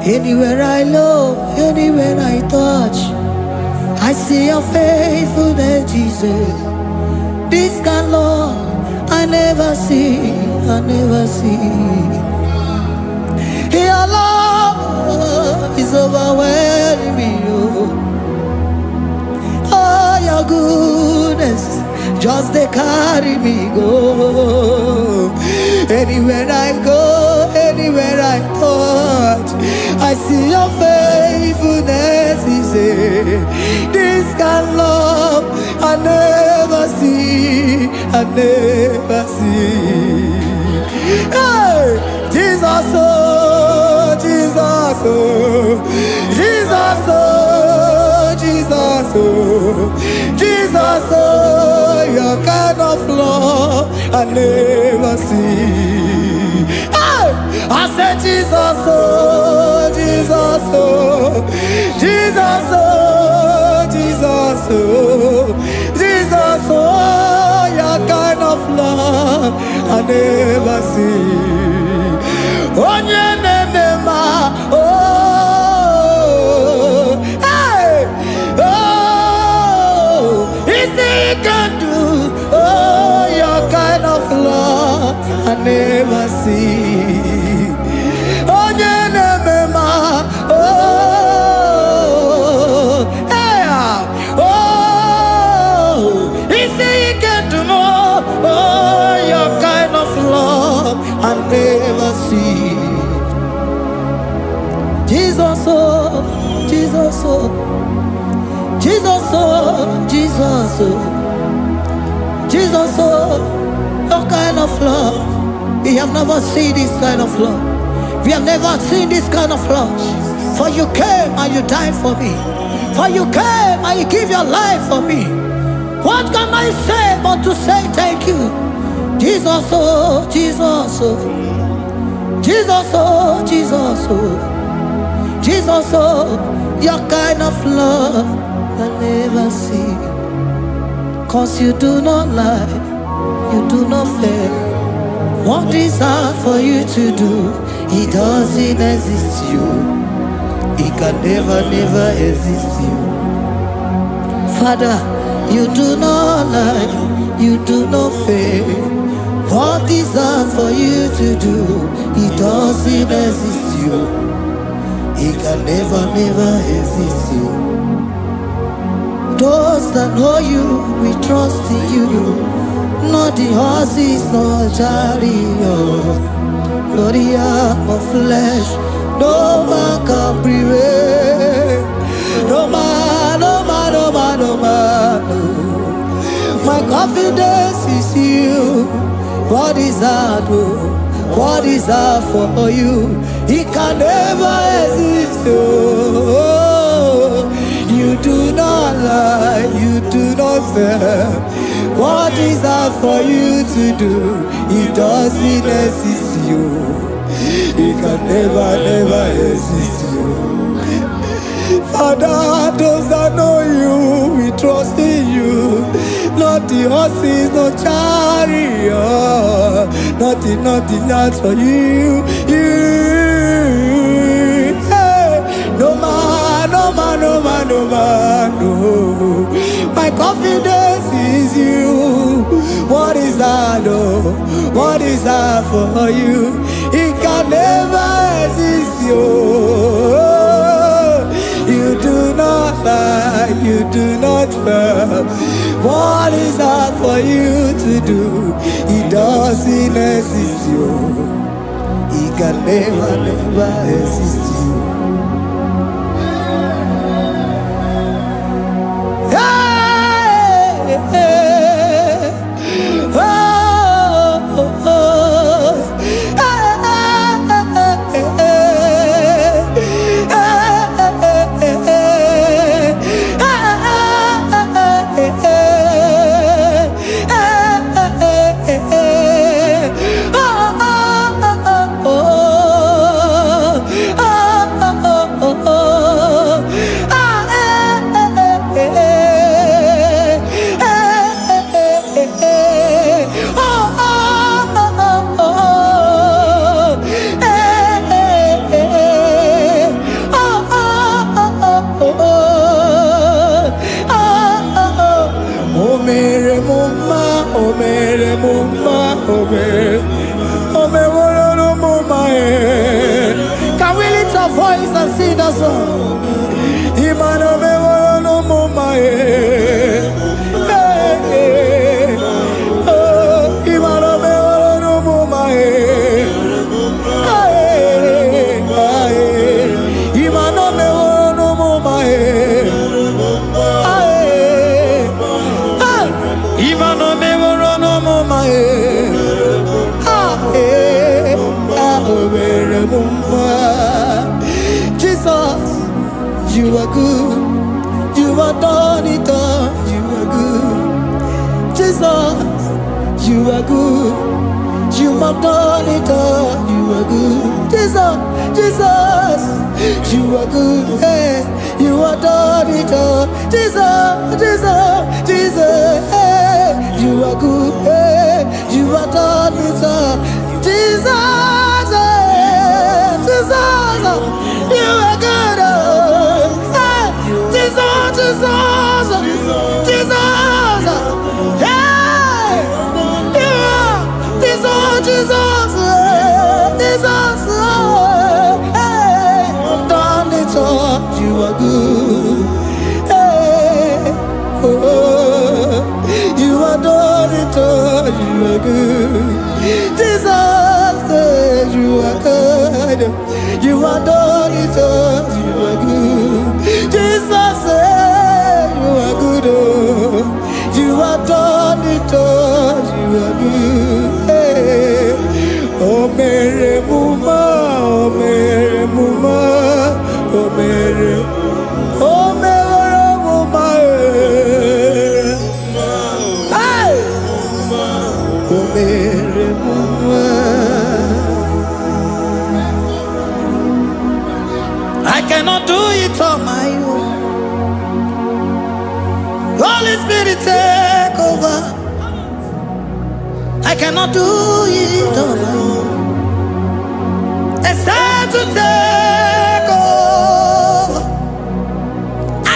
Anywhere I look, anywhere I touch, I see your faithfulness, Jesus. This kind love I never see, I never see. Your love is overwhelming me, oh. Oh, your goodness just dey carry me go. Anywhere I go, anywhere I touch, I see your faithfulness. Is this kind of love I never see, I never see. Hey, Jesus, oh, Jesus, oh, Jesus, oh, Jesus, oh, Jesus, oh, your kind of love I never see. Hey, I said, Jesus, oh, Jesus, oh, Jesus, oh, Jesus, oh, Jesus, oh, your kind of love I never see. Onye na-eme mma, oh, hey, oh, isi can do, oh, your kind of love I never see. Onye na-eme mma, oh, hey, oh, isi can do more, oh, your kind of love I never see. Jesus, oh, Jesus, oh, Jesus, oh, Jesus, oh, Jesus, oh, your kind of love. We have never seen this kind of love. We have never seen this kind of love. For you came and you died for me. For you came and you give your life for me. What can I say but to say thank you? Jesus, oh, Jesus, oh, Jesus, oh, Jesus, oh, Jesus, oh, your kind of love I never see. 'Cause you do not lie, you do not fail. What is hard for you to do, it doesn't exist you. It can never, never exist you. Father, you do not lie, you do not fail. What is hard for you to do, it doesn't exist you. It can never, never exist you. Those that know you, we trust in you. Not the horses, nor chariot, nor the arm of flesh. No man can prevail. No man, no man, no man, no man. you? What is that? Oh? What is that for you? It can never exist. Oh, you do not lie, you do not fail. What is that for you to do? It doesn't exist. You. It can never, never exist. You. Father, those that know you, we trust in you. Not the horses, no chariot, nothing, nothing else for you. You, hey. No man, no man, no man, no man, no. My confidence is you. What is that? Oh, what is that for you? It can never exist, you. You do not lie, you do not fail. What is that for you to do? It doesn't exist, you. It can never, never exist, you. Hey, hey, oh, oh, oh. Hey, hey, hey, hey, oh, oh, oh, oh, oh, oh, ah, eh, eh, eh, eh, eh, eh, oh, oh, oh, oh, eh, eh, eh, oh, oh, oh, oh, oh, oh, oh. O mere m mma, o mere m mma, o mere, o meworo m mma, eh. Can we lift our voice and sing that song? Imana o meworo m mma, eh. Hey, hey. Oh, Imana o meworo m mma, eh. Hey, hey. Imana o meworo m mma, eh. Hey, hey. Imana o meworo m mma, eh. Ah, eh, ah, o mere m mma. Jesus, you are good. You are done it all. You are good. Jesus, you are good. You have done it all. You are good. Jesus, Jesus, you are good. Hey, you have done it all. Jesus, Jesus, Jesus, hey, you are good. Hey, you have done it all. Jesus, hey, Jesus, you are good. Oh, hey, Jesus, Jesus, Jesus, hey, yeah, Jesus, Jesus, Jesus, hey, done it all. You are good. Hey, oh, you are done it all. You are good. Jesus, hey, you are good. You are done it all. You are good. Jesus, hey, you are good. Oh, you are done it all. You are good. Hey. O mere m mma, o mere m mma, o mere, o mere m mma, eh. Hey! O mere m mma. I cannot do it on my own. Holy Spirit, take over. I cannot do it on my own. Except to take over.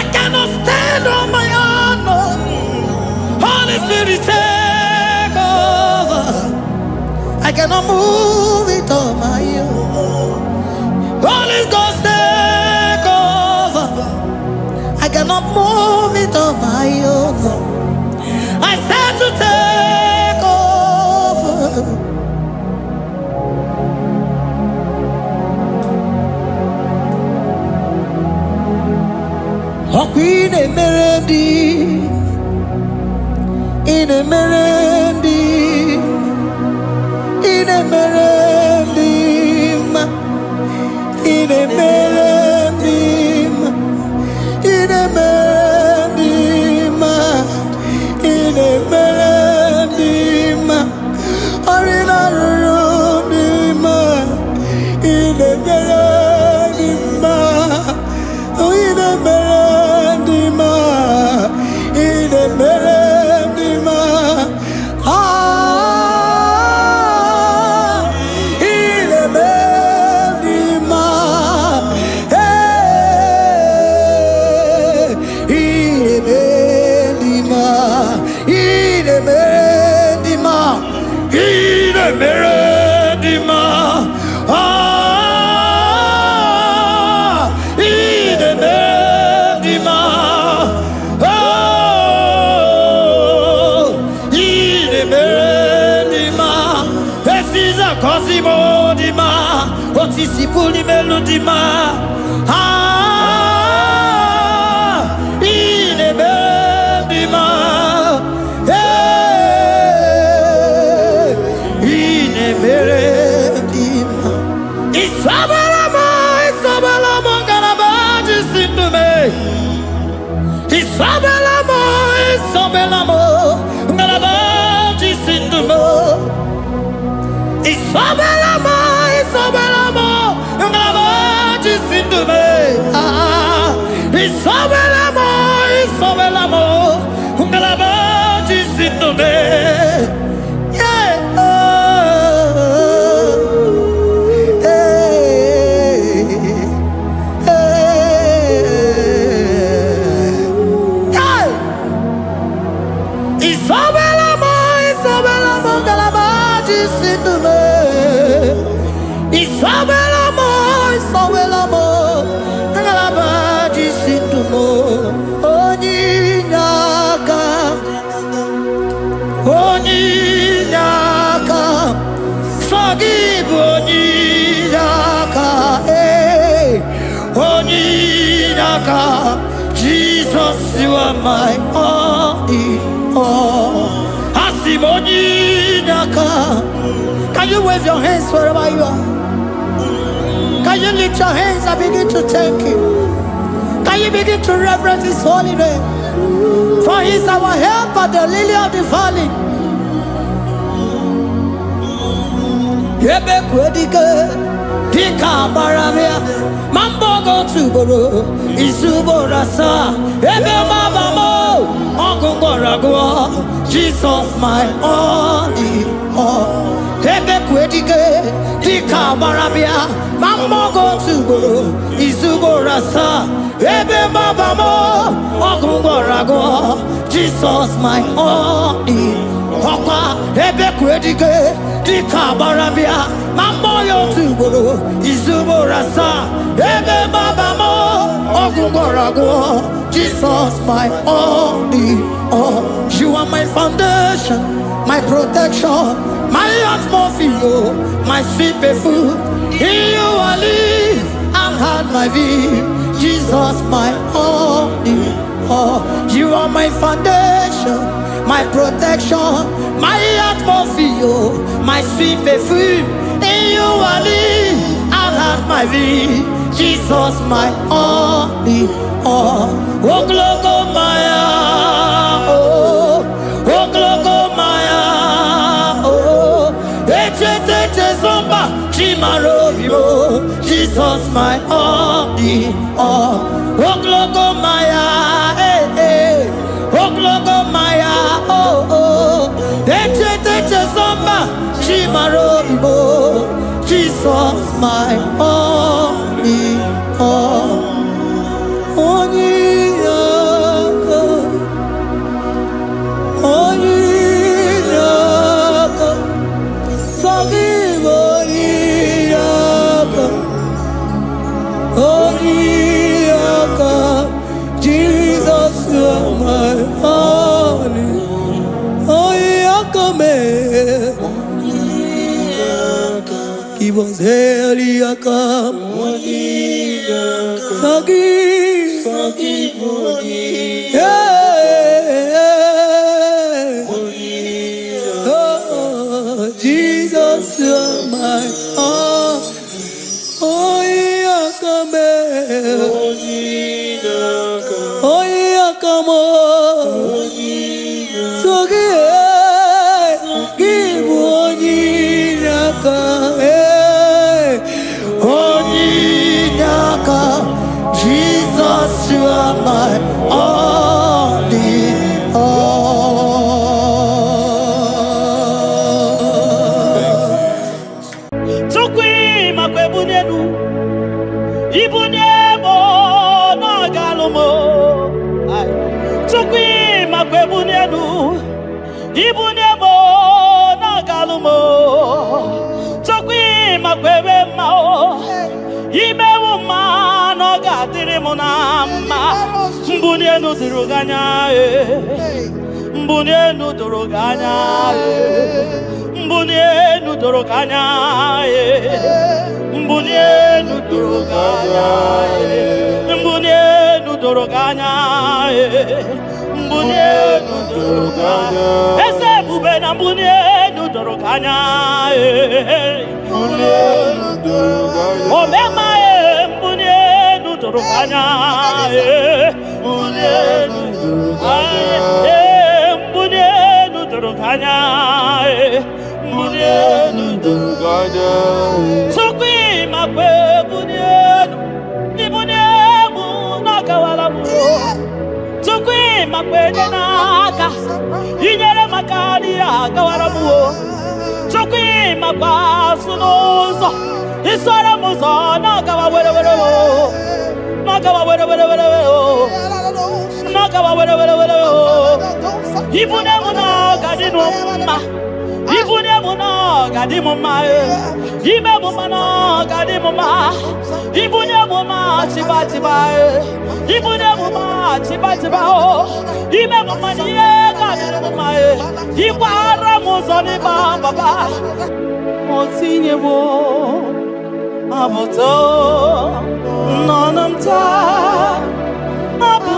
I cannot stand on my own. No. Holy Spirit, take over. I cannot move it on my own. Holy Ghost, take over. I cannot move it on my own. I said to take over. Ọkwa ị na-emere ndị ị na-emere ndị na-emere m dị mma. Ị na-emere m dị mma. Ị na-emere m dị mma. Ị na-emere m dị mma. Ọrụ na-arụrụ m dị mma. Ị na-emere m dị mma. Ị na-emere m dị mma. Ị na-emere m dị mma. Ah, ị na-eme m dị mma. Hey, ị na-eme m dị mma. Ị na-eme m dị mma. Ị na-emere dị mma. Ah, ị na-emere dị mma. Oh, ị na-emere dị mma. Esiza kọsimo dị mma. Otisi puli melu dị mma. Ah, ị na-emere dị mma. Hey, ị na-emere dị mma. Isabela m, Isabela m, ngalaba ji si ndụ m. Isabela m, Isabela m, ngalaba ji si ndụ m. Isabela m, Isabela m, ngalaba ji si ndụ m. Ah, Isabela m, Isabela m, ngalaba ji si ndụ m. Yeah. Oh, Hey, hey, Hey! Isabela m, Isabela m, ngalaba ji si ndụ m. Isabela m, Isabela m, ngalaba ji si ndụ m. Onye inye aka, Onye inye aka, sọ gị bụ onye inye aka, ee, onye inye aka. Jesus, you are my all in all. Asị m onye inye aka. Can you wave your hands wherever you are? Can you lift your hands and begin to thank Him? Can you begin to reverence His holy name? For He is our helper, the lily of the valley. Ebe kwedike Dịka agbara bịa ma mbọ gị otu ugboro, izu ugboro asaa, ebe mgbaba m, ọgụ gwọrọ agwọ. Jesus, my all in all. Ebe kwedike dịka agbara bịa ma mbọ gị otu ugboro, izu ugboro asaa, ebe mgbaba m, ọgụ gwọrọ agwọ. Jesus, my all in ọkwa ebe kwedike dịka agbara bịa ma mmụọ ya otu ugboro, izu ugboro asaa, ebe mgbaba m, ọgwụ gwọrọ agwọ. Jesus, my all in all. You are my foundation, my protection, My atmosphere, my sweet perfume. In you I live and had my being. Jesus, my all in all. You are my foundation, my protection, My atmosphere, my sweet perfume. In you I live and had my being. Jesus, my all in all. Ogologo maya, oh, ogologo maya, oh, echete zomba, chimarobio, Jesus, my all in all. Ogologo maya, eh, eh, ogologo maya, oh, oh, echete zomba, chimarobio, Jesus, my all in all. Onye aka, onye aka, sọ gị bụ onye aka, onye aka. Jesus, you are my all in onye aka mee. Give us aka. Sọ gị. Yeah. Oh, Jesus, you are are my all in all. Chukwu ịmakwa ebunye elu, ibunye m na ọ ga-alụ m. Ai. Chukwu ịmakwa ebunye elu, ibunye m na ọ ga-alụ m. Chukwu ịmakwa ebe mma o, imewu mma na ọ ga-adịrị m na mma. Mbunye elu doro gị anya e. Mbunye elu doro gị anya e. Mbunye elu doro gị anya e. Mbunye elu doro gị anya e. Mbunye elu doro gị anya e. Mbunye elu doro gị anya. Eze ebube na mbunye elu doro gị anya e. Omema e, mbunye elu doro gị anya e. Mbunye elu e, mbunye elu doro gị anya e. Mbunye elu doro. Chukwu ịmakwa ebunye elu, ibunye emu n'ọgawara m. Chukwu ịmakwa enye n'aka, inyere maka n'ihe agawara m o. Chukwu ịmakwa azụ n'ụzọ, isoro m ụzọ n'ọgawa were were o. N'ọgawa were were were o. N'ọgawa were were were o. Ibunye m na ọ ga-adị m mma. Ibunye m na ọ ga-adị m mma e. Ime m mma na ọ ga-adị m mma. Ibunye m mma chiba chiba e. Ibunye m mma chiba chiba o. Ime m mma na ihe ga-adị m mma e. Ịkwara m ụzọ n'ịba papa. O tinyewo abụtọ n'ọnụ m taa. Abụ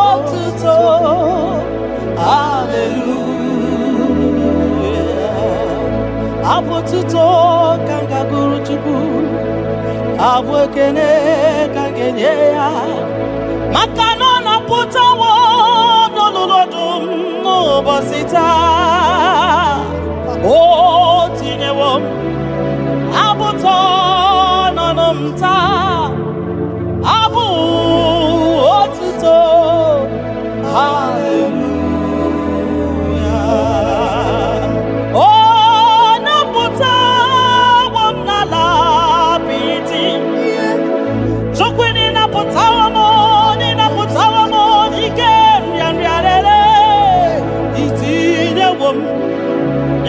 otuto. Hallelujah. Abụ otuto ka m ga-agụrụ Chukwu. Abụ ekene ka m ga-enye ya. Maka na ọ napụtawo n'olulu ọdụm n'ụbọchị taa. O tinyewo m abụtọ n'ọnụ m taa. Abụ otuto. Hallelujah. Ọ napụtawo m n'ala apịtị. Chukwu ịnapụtawo m, ịnapụtawo m n'ike nrịanrịa rere. Itinyewo m,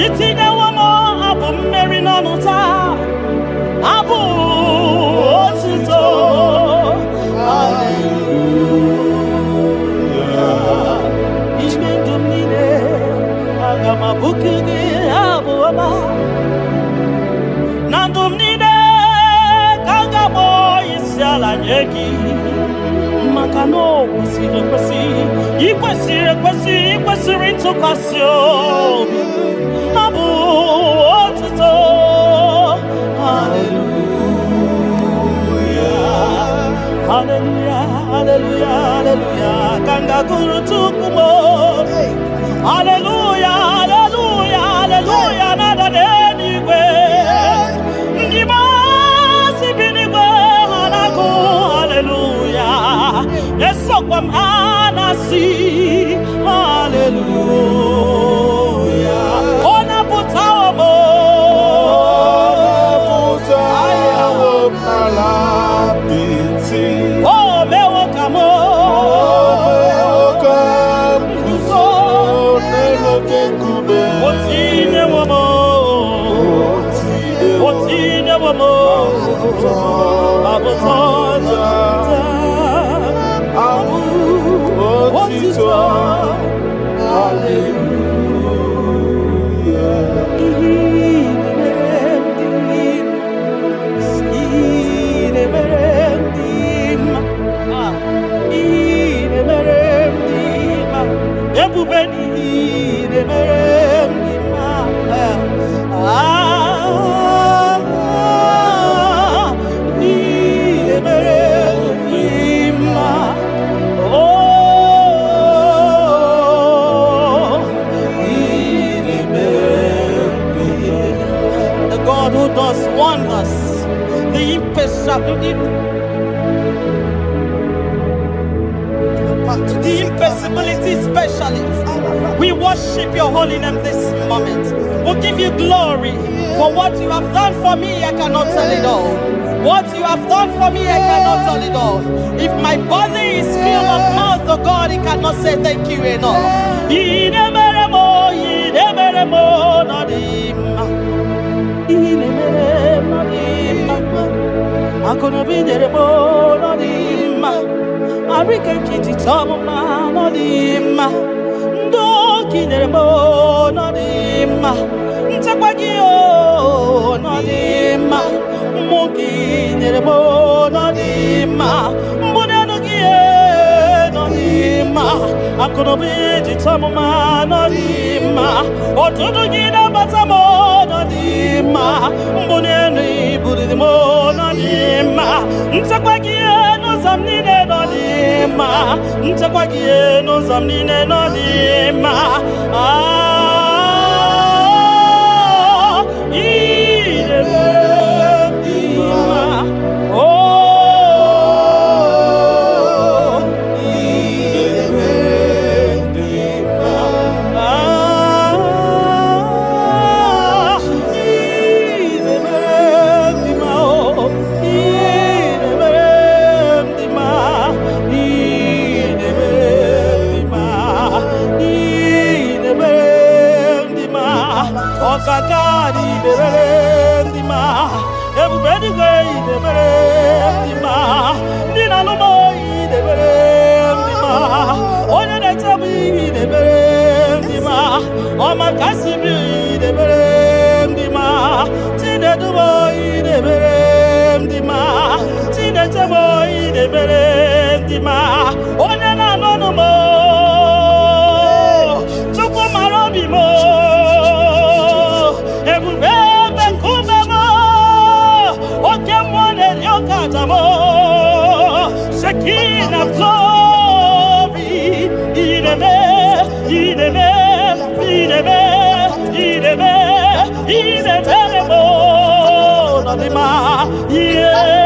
itinyewo m abụ mmeri n'ọnụ taa. Abụ otuto. Hallelujah. Ime ndụ m niile, aga m abụku gị abụ ọma. Na ndụ m niile ka m ga-akpọ isi ala nye gị. Maka na o kwesịrị ekwesị, ị kwesịrị ekwesị, ị kwesịrị ntụkwasị obi. Abụ otuto. Hallelujah. Hallelujah, hallelujah, hallelujah. Ka m ga-agụrụ Chukwu m. Hallelujah, hallelujah, hallelujah. Na-ada n'eluigwe. Ndị masị bi n'igwe ha na-agụ hallelujah. Esokwa m ha na-asị hallelujah. Ọ napụtawo m. Pụtawo m n'ala apịtị. O mewo ka m O mewo ka m guzo n'elu oke nkume. O tinyewo m. O tinyewo m. Abụtọ Abụ otito. otito. Hallelujah. Ihe na-emere m dị mma. Ihe na-emere m dị mma. Ah, ihe na-emere m dị mma. Ebube na ihe na-emere m dị mma. Ah, ihe na-emere m dị mma. Oh, ihe na-emere m dị mma. The God who does wonders, the imperceptible. The impossibility specialist. We worship your holy name this moment. We give you glory for what you have done for me. I cannot tell it all. What you have done for me, I cannot tell it all. If my body is filled of mouth, oh God, it cannot say thank you enough. Ị na-emere m, ị na-emere m, ọ dị mma. Ị na-emere m, ọ dị mma. Akụnụba i nyere m, ọ dị mma. Arịka nkịtị chọọ m mma, ọ dị mma. Ndụ ka i nyere m, ọ dị mma. Nchekwa gị, ọ dị mma. Mmụọ ka i nyere m, ọ dị mma. Mbuli elu gị, ọ dị mma. Akụnụba iji chọọ m mma, ọ dị mma. Ọtụtụ gị na-abata m, ọ dị mma. Mbuli elu i buliri m, ọ dị mma. Nchekwa gị n'ụzọ m niile nọ dị mma. Nchekwa gị n'ụzọ m niile nọ dị mma. Ah, ị na-emere m dị mma. Oh, ị na-emere m dị mma. Ah, ị na-emere m dị mma. Oh, ị na-emere m dị mma. Ị na-emere m dị mma. Ị na-emere m dị mma. Ọkaka dị na-emere m dị mma. Ebube eluigwe ị na-emere m dị mma. Ndị na-alụ m ị na-emere m dị mma. Onye na-eche m ị na-emere m dị mma. Ọma kasị m ị na-emere m dị mma. Chinedu m ị na-emere m dị mma. Chineche m ị na-emere m dị mma. Onye na-anọnụ m, Chukwu mara obi m, ebube ebe nkume m, oke mmụọ na-eri oke aja m, Shekinah glory, ị na-eme, ị na-eme, ị na-eme, ị na-eme, ị na-emere m n'ọdịmma. Yeah.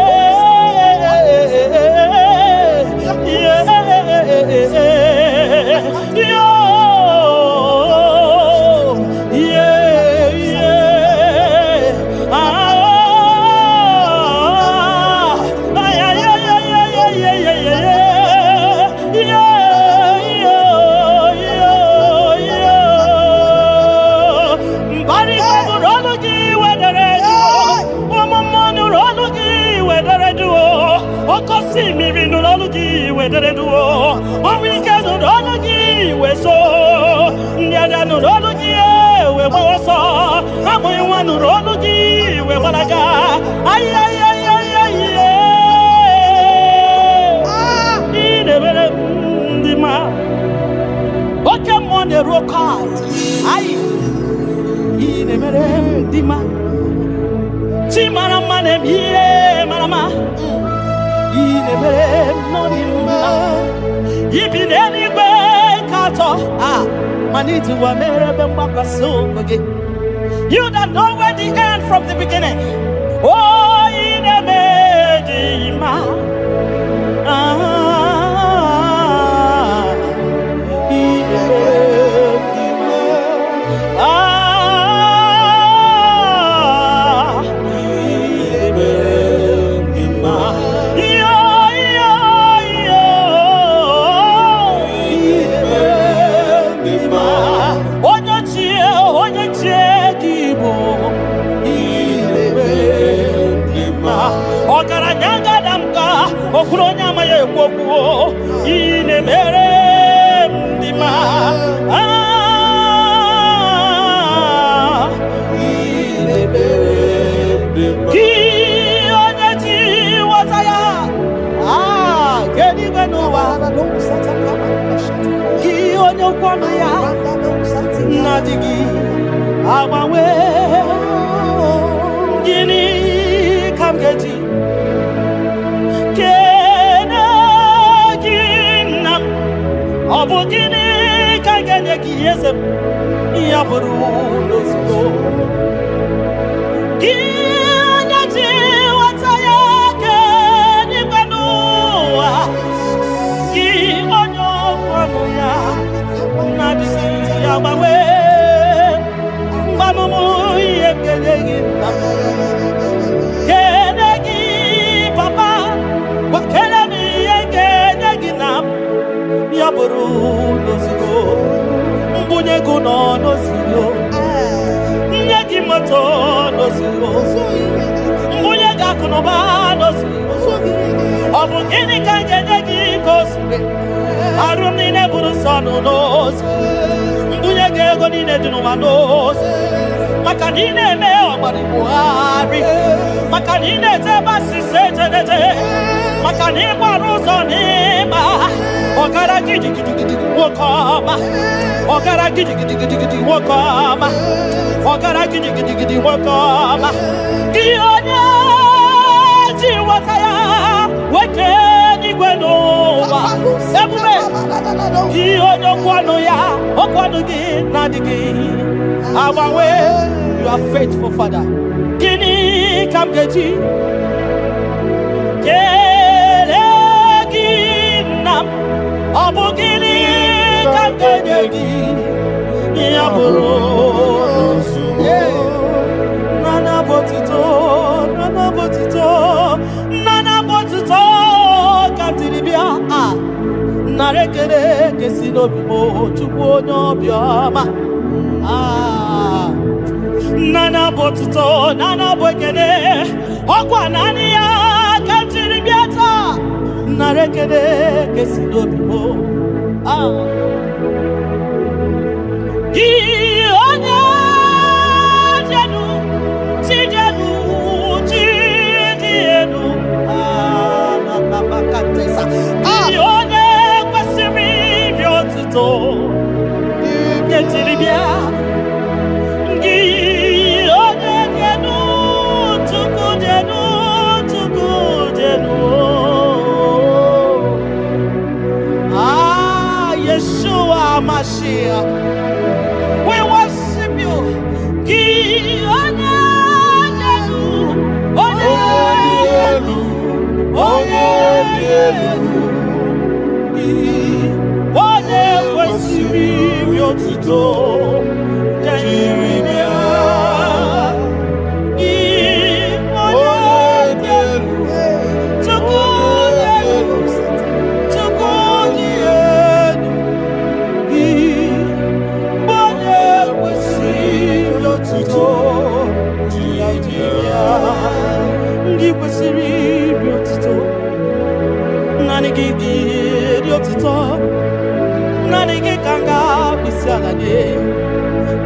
Ah, ay, ay, ay, ay, ay, ay, ay, ay, ay, yeah, yeah. Mbara nụrụ ọnụ gị wedere jụụ, ụmụ mmụọ nụrụ ọnụ gị wedere jụụ, oke osimiri nụrụ ọnụ gị wedere jụụ, ọnwụ ike nụrụ ọnụ gị weso, ndị agha nụrụ ọnụ gị wee gbawa ọsọ, amụghị nwa nụrụ ọnụ gị wee gbalaga. Ay, ay, ay, ay, ay, ị na-emere m ndị mma. Oke mmụọ na-eru oke ala. Ayi, ị na-emere m dị mma. Chi mara mma na-eme ihe mara mma. Ị na-emere m n'ọdị mma. Ibi n'eluigwe ka atọ a mana iji ụwa mere ebe mgbakwasị ụkwụ gị. You that know where the end from the beginning. Oh, ị na-eme dị mma. Ah, ị na-eme dị mma. Ah, ị na-eme dị mma. Yo, yo, yo. Ị na-eme dị mma. Onye ochie, onye ochie ka ị bụ. Ị na-eme dị mma. Ọgaranya gada m ka okwuru onye amaghị ekwu okwu, ị na-emere m dị mma. Ah, ị na-emere m dị mma. Gị onye ji nghọta ya, ah, kedu n'ụwa, gị onye okwu ọnụ ya na-adịghị agbanwe, gịnị ka m ga-eji kene gị, nna m? Ọ bụ gịnị ka m ga-enye gị, eze m? Ya bụrụ n'ozugbo gị onye ji nghọta ya kedu n'ụwa, gị onye Akụnụba n'ozugbo. Ọ bụ gịnị ka m ga-enye gị ka o zuru? Arụ m niile bụrụ nsọ nụ n'ozu. Mbunye gị ego niile dị n'ụwa n'ozu. Maka na ị na-eme ọgbara Buhari. Maka na ị na-eje ebe asịsa ejedeje. Maka na ị gbara ụzọ n'ịma. Ọgara gidigidigidi nwoke ọma. Ọgara gidigidigidi nwoke ọma. Ọgara gidigidigidi nwoke ọma. Gị onye ji nweta ya weke n'igwe n'ụwa. Ebube gị onye okwu ọnụ ya, okwu ọnụ gị na-adịghị agbanwe. You are faithful, Father. Gịnị ka m ga-eji kelee gị, nna m? Ọ bụ gịnị ka m ga-enye gị? Ya bụrụ nana bụ otuto, nana bụ otuto, nana bụ otuto ka m jiri bịa. Ah, nara ekele kesi n'obi m, Chukwu onye obiọma. Ah, nana bụ otuto, nana bụ ekele, ọkwa naanị ya ka m jiri bịa taa. Nara ekele kesi n'obi m. Ah. Gị onye dị elu, chi dị elu, chi dị elu. Ah, na, na, na, ka tesa. Gị onye kwesịrị iri otuto, nke jiri bịa. Gị onye dị elu, Chukwu dị elu, Chukwu dị elu. Ah, Yeshua Mashiach. We worship you. Gị onye dị elu, onye dị elu, onye dị elu. Gị onye kwesịrị iri otuto, jiri bịa. Gị onye dị elu, Chukwu dị elu, Chukwu dị elu. Gị onye kwesịrị otuto, jiri bịa. Ndị kwesịrị iri otuto, naanị gị dị eri otuto, naanị gị ka m ga-akpịsị ala nye,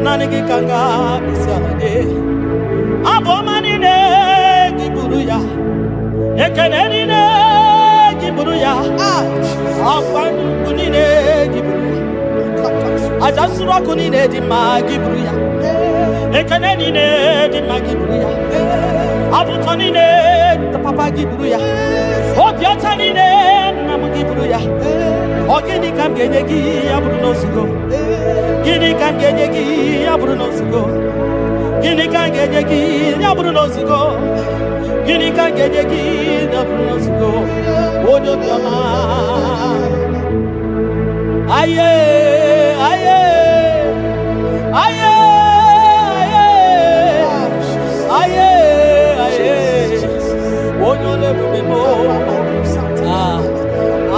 naanị gị ka m ga-akpịsị ala nye. Abụ ọma niile gị buru ya, ekele niile gị buru ya, akwa nnukwu niile gị buru ya, aja nsuru ọkụ niile dị mma gị buru ya, ekele niile dị mma gị buru ya, abụ ụtọ niile papa gị buru ya, obi ọcha niile nna m gị buru ya. Ọ gịnị ka m ga-enye gị ya bụrụ n'ozugo? Gịnị ka m ga-enye gị ya bụrụ n'ozugo? Gịnị ka m ga-enye gị ya bụrụ n'ozugo? Gịnị ka m ga-enye gị ya bụrụ n'ozugo? Onye obiọma. Aye, aye, aye, aye, aye, aye, onye ọla ebube m. Ah,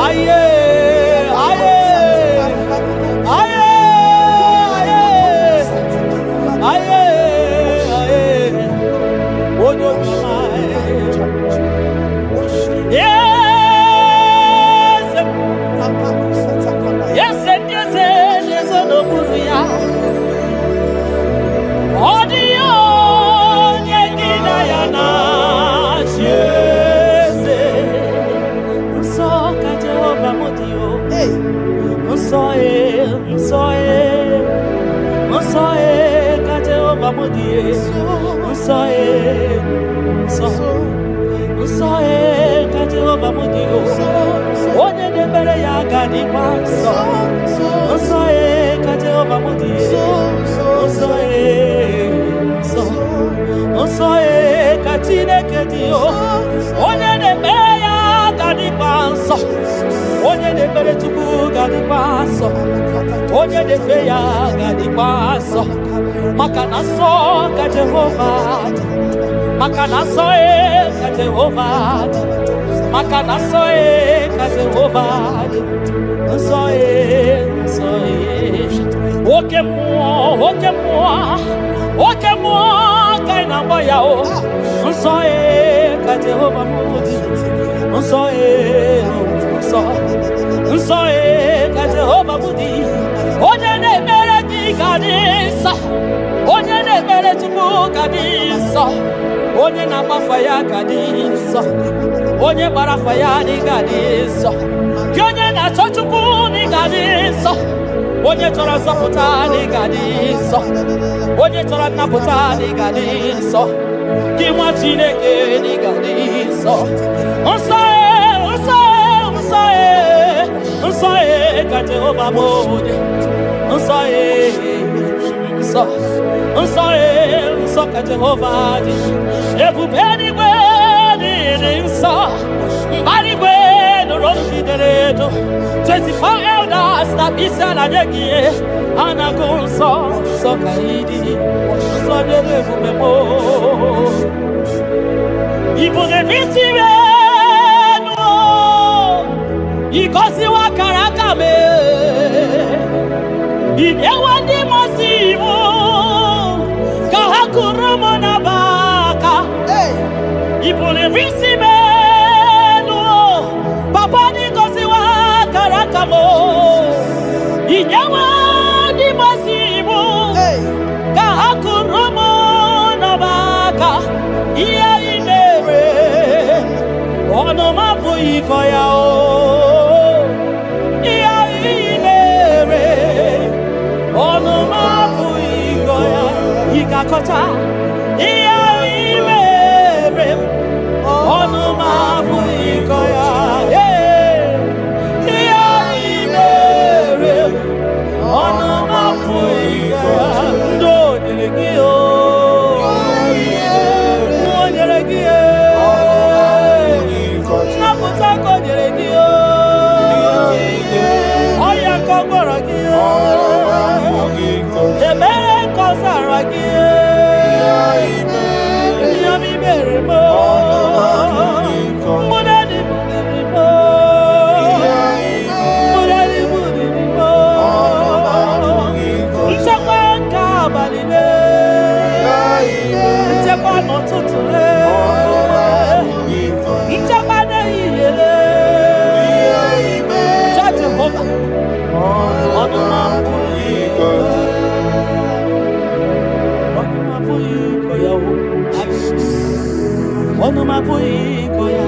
aye, aye, aye, aye, aye, aye, onye obiọma. Eze, eze ndị eze na-ezo n'okpuru ya. Ọ dịghị onye gị na ya na-achị eze. Nsọ ka Jehova m dị o. Nsọ e, nsọ e, nsọ e ka Jehova m dị e. Nsọ e, nsọ, nsọ e ka Jehova m dị o. Onye na-ekpere ya ga-adịkwa nsọ. Nsọ e ka Jehova m dị e. Nsọ e, nsọ, nsọ e ka Chineke dị o. Onye na-ekpe ya ga-adịkwa nsọ. Onye na-ekpere Chukwu ga-adịkwa nsọ. Onye na-efe ya ga-adịkwa nsọ. Maka na nsọ ka Jehova dị. Maka na nsọ e ka Jehova dị. Maka na nsọ e ka Jehova dị. Nsọ e, nsọ e. Oke mmụọ, oke mmụọ, oke mmụọ ka ị na-agba ya o. Nsọ e ka Jehova bụ dị. Nsọ e, nsọ, nsọ e ka Jehova bụ dị. Onye na-ekpere gị ga dị nsọ. Onye na-ekpere Chukwu ga dị nsọ. Onye na-agbafa ya ga dị nsọ. Onye gbara afa ya dị ga dị nsọ. Gị onye na-achọ Chukwu dị ga dị nsọ. Onye chọrọ nzọpụta dị ga dị nsọ. Onye chọrọ nnapụta dị ga dị nsọ. Gị nwa Chineke dị ga dị nsọ. Nsọ e, nsọ e, nsọ e, nsọ e ka Jehova bụ dị. Nsọ e, nsọ, nsọ e, nsọ ka Jehova dị. Ebube eluigwe dị nsọ. Mbara igwe nụrụ olu gị dere edo. 24 elders na isi ala nye gị ihe. A na-agụ nsọ, nsọ ka ị dị. Nsọ dịrị ebube m. Ị bụ isi enu ị gọziwo akara aka m ị nyewo ndị mọsi iwu ka ha kụrụ m n'abaka. Hey. Ị buliri isi m elu papa ndị gọziwo akara aka m ị nyewo ndị mọsi iwu Hey. ka ha kụrụ m n'abaka. Ihe ị na-ere ọnụ m apụghị ịkọ ya o. Ihe ị na-ere ọnụ m apụghị ịkọ ya. Ị ga-akọcha ihe ị mere ọnụ m apụghị ịkọ ya. Ee, ihe ị mere ọnụ m apụghị ịkọ ya. Ndị o nyere gị o, o nyere gị e, nnapụta ka o nyere gị o, ọya ka ọ gwọrọ gị o, ebere ka ọ zara gị e, ihe ọma i mere m o, mgbụdadị buliri m o, mgbụdadị buliri m o, nchekwa nke abalị le, nchekwa n'ụtụtụ le, nchekwa n'ehihie le. Cha Jehova, ọnụ m apụghị ịkọ ya. Ọnụ m apụghị ịkọ ya o. Ọnụ m apụghị ịkọ ya.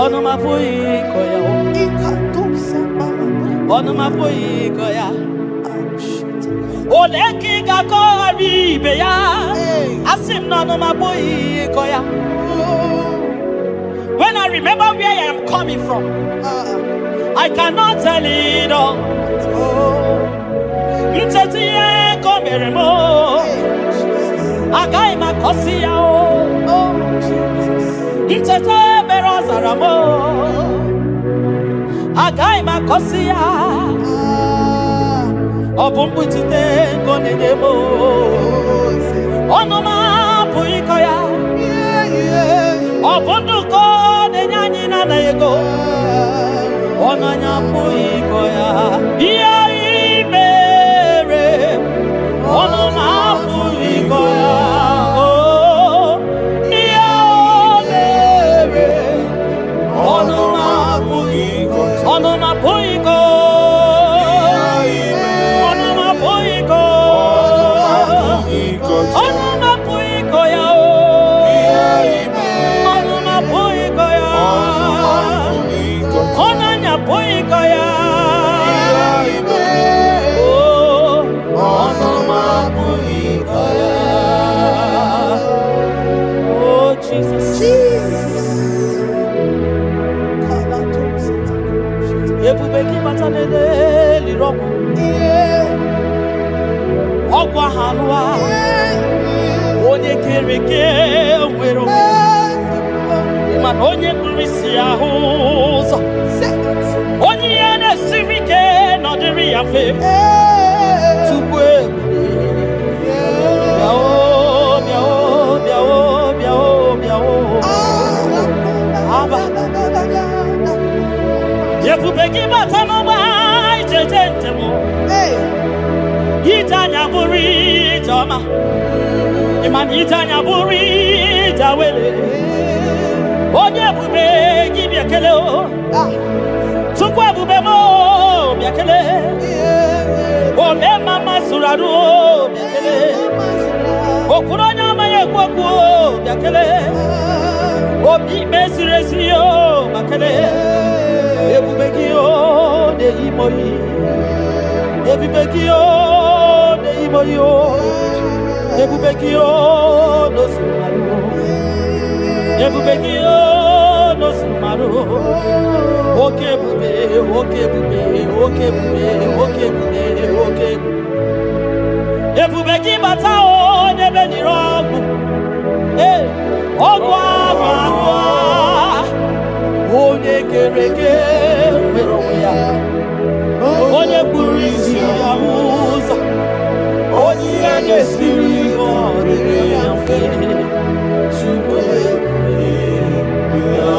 Ọnụ m apụghị ịkọ ya o. Ọnụ m apụghị ịkọ ya. Ole ka ị ga-akọghara ibe ya? Asị m na ọnụ m apụghị ịkọ ya. When I remember where I am coming from, I cannot tell it all. Ncheta ihe ka o mere m o, agaghị m akọsi ya o. Ncheta ebere ọ zara m o, agaghị m akọsi ya. Ọ bụ mkpuchite nke ọ na-enye m o. Ọnụ m apụghị ịkọ ya. Ọ bụ ndụ ka ọ na-enye anyị na-anaghị ego. Ọnụ anyị apụghị ịkọ ya. Ihe ị mere, ọnụ m apụghị ịkọ ya. Oh, ihe o mere, ọnụ m apụghị ịkọ. Ọnụ m apụghị ịkọ. Ọnụ m apụghị ịkọ. Ọnụ m apụghị ịkọ ya o. Ọnụ m apụghị ịkọ ya. Ọnụ anyị apụghị ịkọ ya. Oh, ọnụ m apụghị ịkọ ya. Oh, Jesus. Ebube gị bata n'ele liri ọgwụ. Ọgwụ ahụ alụwa. Onye kere eke nwere onwe. Mana onye kpuru isi ahụ ụzọ. Onye ihe na-esiri ike nọdịrị ya mfe. Chukwu ebube. Bịa o, bịa o, bịa o, bịa o, bịa o. Aba. Ebube gị bata n'ụgbọ ijeje njem. Ije anya bụrụ ije ọma. Ị ma na ije anya bụrụ ije awele. Onye ebube gị bịa kele o. Chukwu ebube m o bịa kele. Ome mama zuru arụ o bịa kele. Okwuru onye amaghị ekwu okwu o bịa kele. Obi ikpe ziri ezi o bịa kele. Ebube gị o na-eyi m oyi. Ebube gị o na-eyi m oyi o. Ebube gị o n'ozuru marụ. Ebube gị o n'ozuru marụ. Oke ebube, oke ebube, oke ebube, oke ebube, oke ebube. Ebube gị bata o n'ebe nyere ọgwụ. Ee, ọgwụ ahụ ahụ a. Onye kere eke nwere onwe ya. Onye kpuru isi ya hụ ụzọ. Onye ihe na-esiri ọ dịrị ya mfe. Chukwu ebube ya.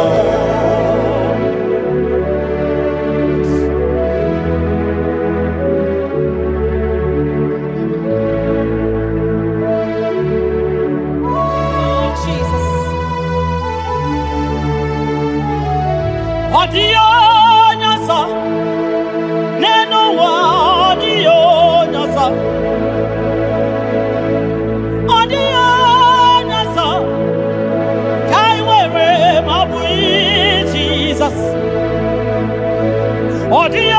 Oh, Jesus. Ọ dịghị onye ọzọ n'elu ụwa, ọ dịghị onye ọzọ. Ọ dịghị onye ọzọ ka anyị nwere ma ọ bụghị Jizọs. Ọ dịghị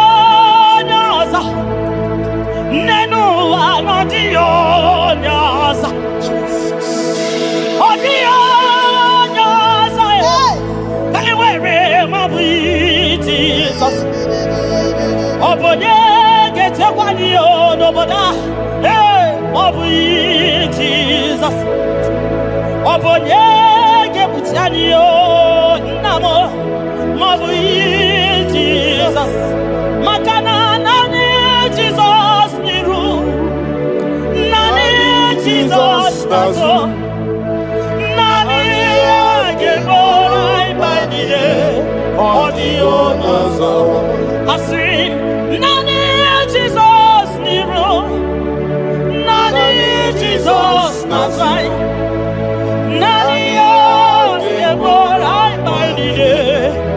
onye ọzọ n'elu ụwa, na ọ dịghị onye ọzọ. Ọ dịghị onye ọzọ ka anyị nwere ma ọ bụghị Jizọs. Ọ bụ onye ga-echekwa anyị o n'obodo a? Ee, ma ọ bụghị Jizọs. Ọ bụ onye ga-ekpuchi anyị o nna m? Ma ọ bụghị Jizọs. Maka na naanị Jizọs n'iru, naanị Jizọs n'azụ, naanị ya ga-eburu anyị mkpa niile. Ọ dịghị onye ọzọ. Asị m, naanị Jizọs n'iru, naanị Jizọs n'azụ anyị, naanị ya ga-eburu anyị mkpa niile.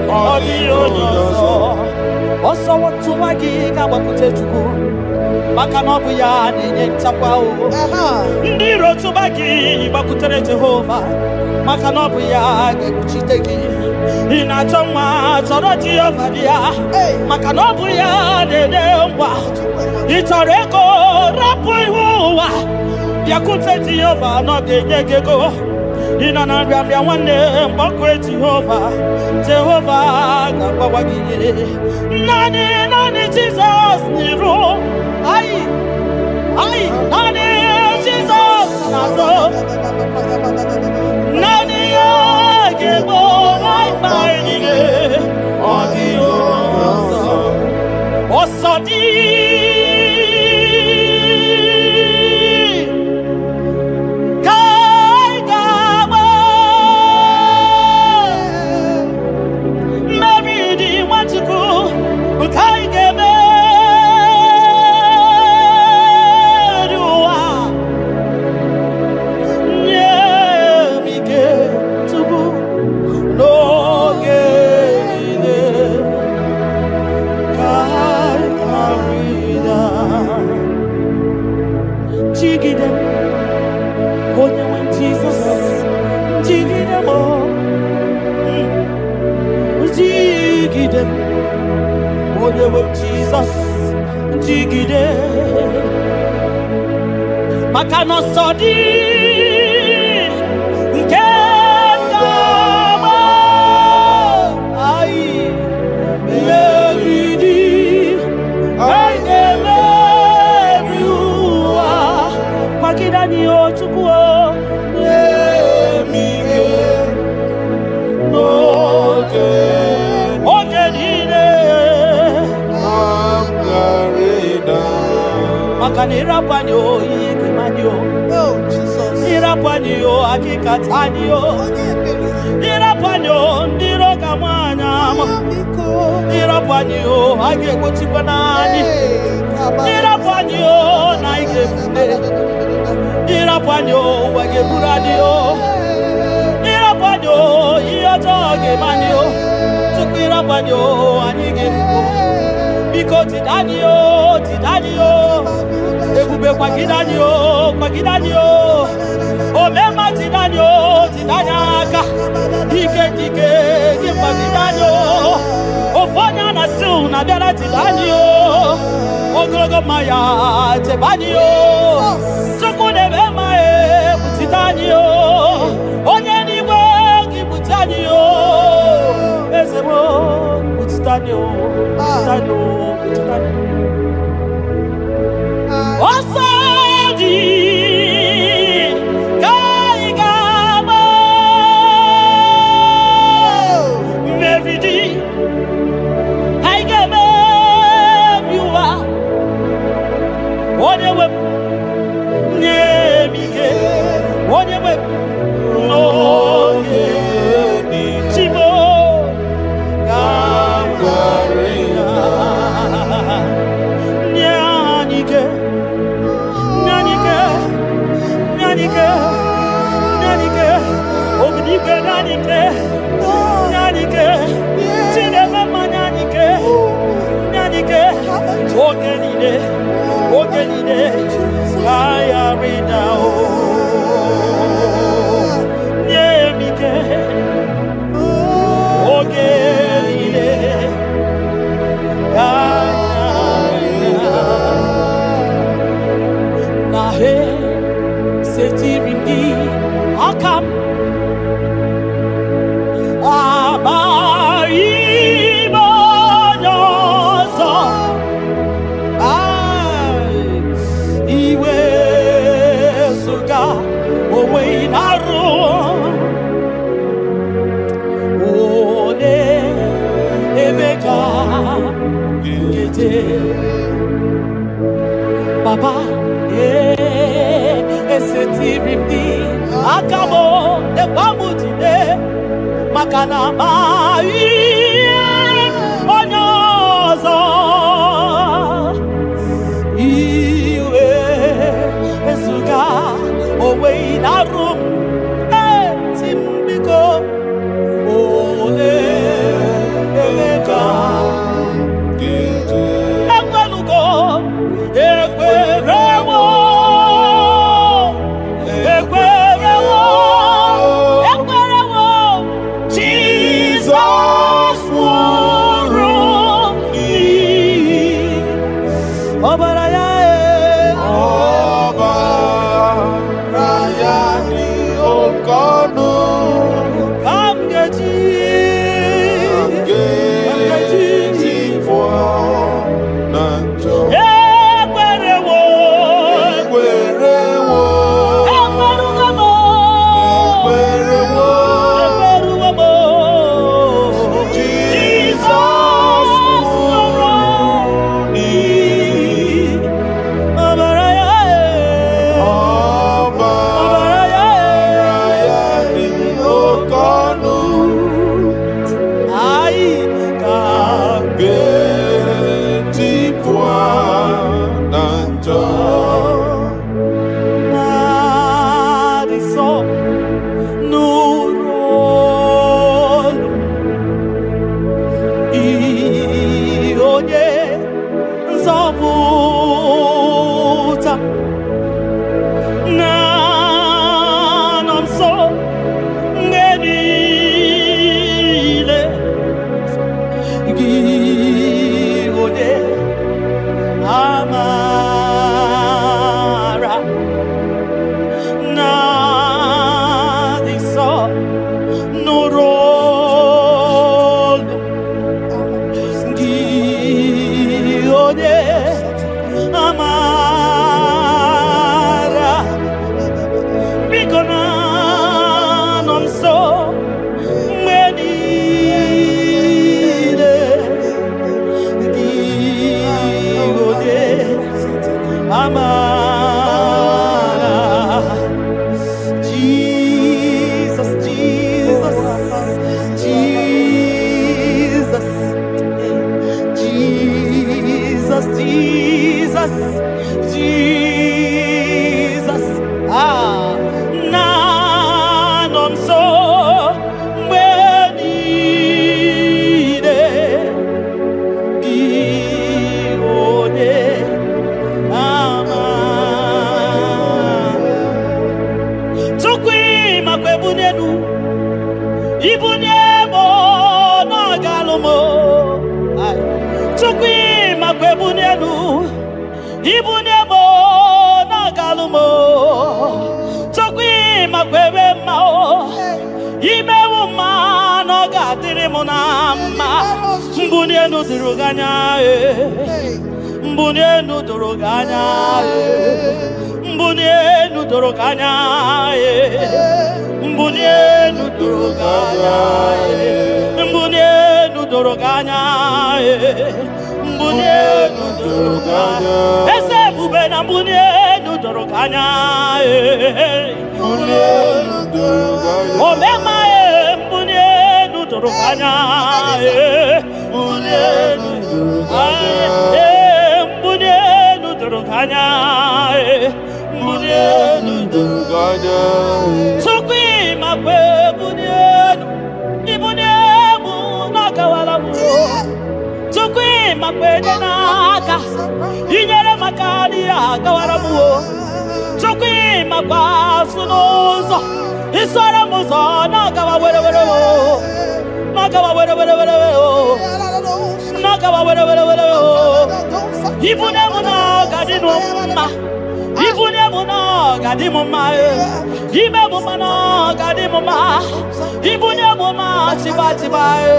Ọ dịghị onye ọzọ. Ọsọ tụwa gị ga-agbakwute Chukwu, maka na ọ bụ ya na-enye nchekwa o. Ndị iro tụba gị gbakwutere Jehova, maka na ọ bụ ya ga-ekpuchite gị. Ị na-achọ nwa, chọrọ Jehova dị ya, maka na ọ bụ ya na-enye ngwa. Ị chọrọ ego, rapụ ihu ụwa, bịakwute Jehova na ọ ga-enye gị ego. Ị nọ na nrịanrịa nwanne, mgbakọ Jehova, Jehova ga-agbawa gị ihe. Naanị naanị Jizọs n'iru anyị, anyị naanị Jizọs n'azụ, naanị ya ga-egbo anyị mkpa anyị niile. Ọ dịghị onye ọzọ. Ọsọ dị ka anyị ga-agba. Mmeri dị Nwachukwu nke anyị ga-emeri ụwa. Nye m ike tupu n'oge niile ka anyị ghara ịda. Jigide m, onye nwe m Jizọs, jigide m o. Jigide m, onye nwe m Jizọs, jigide. Maka na ọsọ dị nke ga-agba anyị, mmeri dị, anyị ga-emeri ụwa. Kwagide anyị o Chukwu o, nye m ike N'oge oge niile. m ghara ịda. Maka na ịrapụ anyị o, ihe ga-eme anyị o. Oh, Jesus. Ịrapụ anyị o, akịka taa anyị o. Onye ebere. Ịrapụ anyị o, ndị iro ga-ama anyị ama. Biko. Ịrapụ anyị o, a ga-egbochikwa n'anyị. Hey, kaba. Ịrapụ anyị o, na anyị ga-efute. Ịrapụ anyị o, ụwa ga-eburu anyị o. Chebe anyị o, tupu ịrapụ anyị o, anyị ga-efuo. Biko jide anyị o, jide anyị o. Ebube kwagide anyị o, kwagide anyị o. Omemma jide anyị o, jide anyị aka. Ike dike gị kwagide anyị o. Ofu onye a na-asị unu abịara jide anyị o. Ogologo mma ya chebe anyị o. Chukwu na-eme mma e kpuchite anyị o. Onye n'igwe gị kpuchi anyị o. Eze m o, kpuchite anyị o, kpuchite anyị o, kpuchite anyị o. Ọsọ dị ka anyị ga-agba, mmeri dị anyị ga-emebi ụwa. Onye nwe m nye m ike, onye nwe m n'oge Chimo ka m ghara ịda. Nye anyị ike, nye anyị ike, nye anyị ike, nye anyị ike, obidigwe nye anyị ike, nye anyị ike, Chineke mma nye anyị ike, nye anyị ike, oge niile, oge niile, ka anyị ghara ịda o. Nye m ike, oge niile, ka anyị ghara ịda. Na he setiri m gị aka m, amaghị m onye ọzọ. Ai, iwe zụga onwe ị na-arụ one ebe ka nkeje. Baba, ee, esetiri m gị aka m, ekwe m jide maka na amaghị m onye ọzọ. Iwe ezuga onwe ị na-arụ m, eti m biko ole ebe ka ekwelugo, ekwerewo, ekwerewo, ekwerewo, Jizọs. Ibunye m n'ọgalụ m. Ai. Chukwu ịmakwa ebunye elu. Ibunye m n'ọgalụ m. Chukwu ịmakwa ebe mma o. Imewu mma na ọ ga-adịrị m na mma. Mbunye elu doro gị anya e. Mbunye elu doro gị anya e. Mbunye elu doro gị anya e. Mbunye elu doro gị anya e. Mbunye elu doro gị anya e. Mbunye elu doro gị anya. Eze ebube na mbunye elu doro gị anya e. Omema e, mbunye elu doro gị anya e. Mbunye elu e, mbunye elu doro gị anya e. Mbunye elu doro Chukwu ịmakwa ebunye elu, ibunye mụ n'ọgawara m. Chukwu ịmakwa enye n'aka, inyere maka n'ihe agawara m o. Chukwu ịmakwa azụ n'ụzọ, isoro m ụzọ n'ọgawa were were o. N'ọgawa were were were o. N'ọgawa were were were o. Ibunye m na ọ ga-adị m mma. Ibunye m na ọ ga-adị m mma e. Ime m mma na ọ ga-adị m mma. Ibunye m mma chiba chiba e.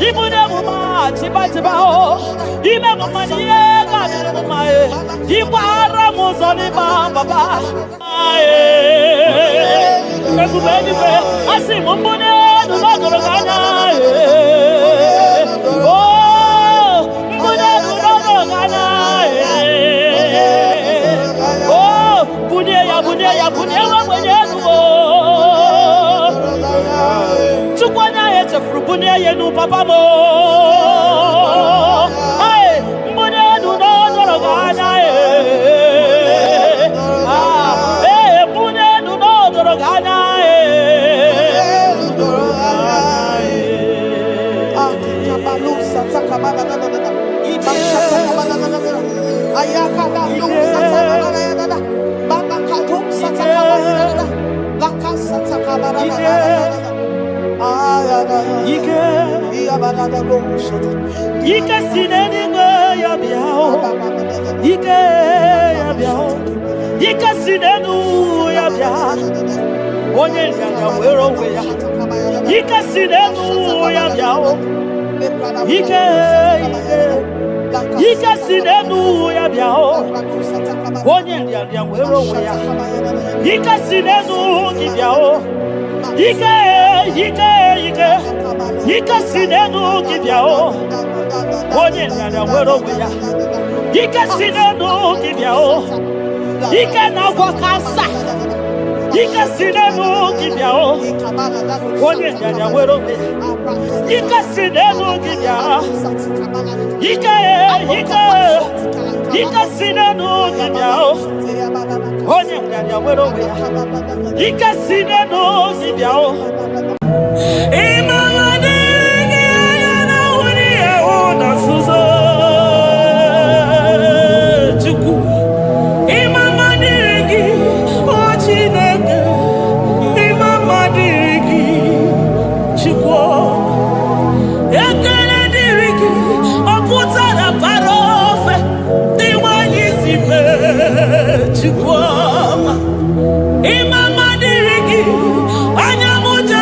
Ibunye m mma chiba chiba o. Ime m mma na ihe ga-adị m mma e. Ịgbara m ụzọ n'ịgba papa. E. Ebube eluigwe, asị m mbunye elu n'ọgọrọ gị anya e. Oh, mbunye elu n'ọgọrọ gị anya e. Oh, bunye ya, bunye ya, bunye nwa ogbenye elu o. Chukwu onye ahụ echefuru bunye ya elu papa m o. Ai, mbunye elu n'ọdọrọ gị anya e. Ah, ee, bunye elu n'ọdọrọ gị anya e. Ike, ike si n'eluigwe ya bịa o. Ike ya bịa o. Ike si n'elu ya bịa. Onye nrịanrịa were onwe ya. Ike si n'elu ya bịa o. Ike, ike, ike si n'elu ya bịa o. Onye nrịanrịa were onwe ya. Ike si n'elu gị bịa o. Ike, ike, ike, ike si n'elu gị bịa o. Onye nrịanrịa were onwe ya. Ike si n'elu gị bịa o. Ike na-agwọ kansa. Ike si n'elu gị bịa o. Onye nrịanrịa were onwe ya. Ike si n'elu gị bịa. Ike, ike, ike si n'elu gị bịa o. Onye nrịanrịa were onwe ya. Ike si n'elu gị bịa o. Ịmara dịrị gị anya na nwunye ya hụ na nzuzo Chukwu. Ịma dịrị gị, o Chineke. Ịma dịrị gị, Chukwu. Ekele dịrị gị, ọ pụtara bara ofe dị nwanyị si mee, Chukwu ọma. Ịma mma dịrị gị, anya m ji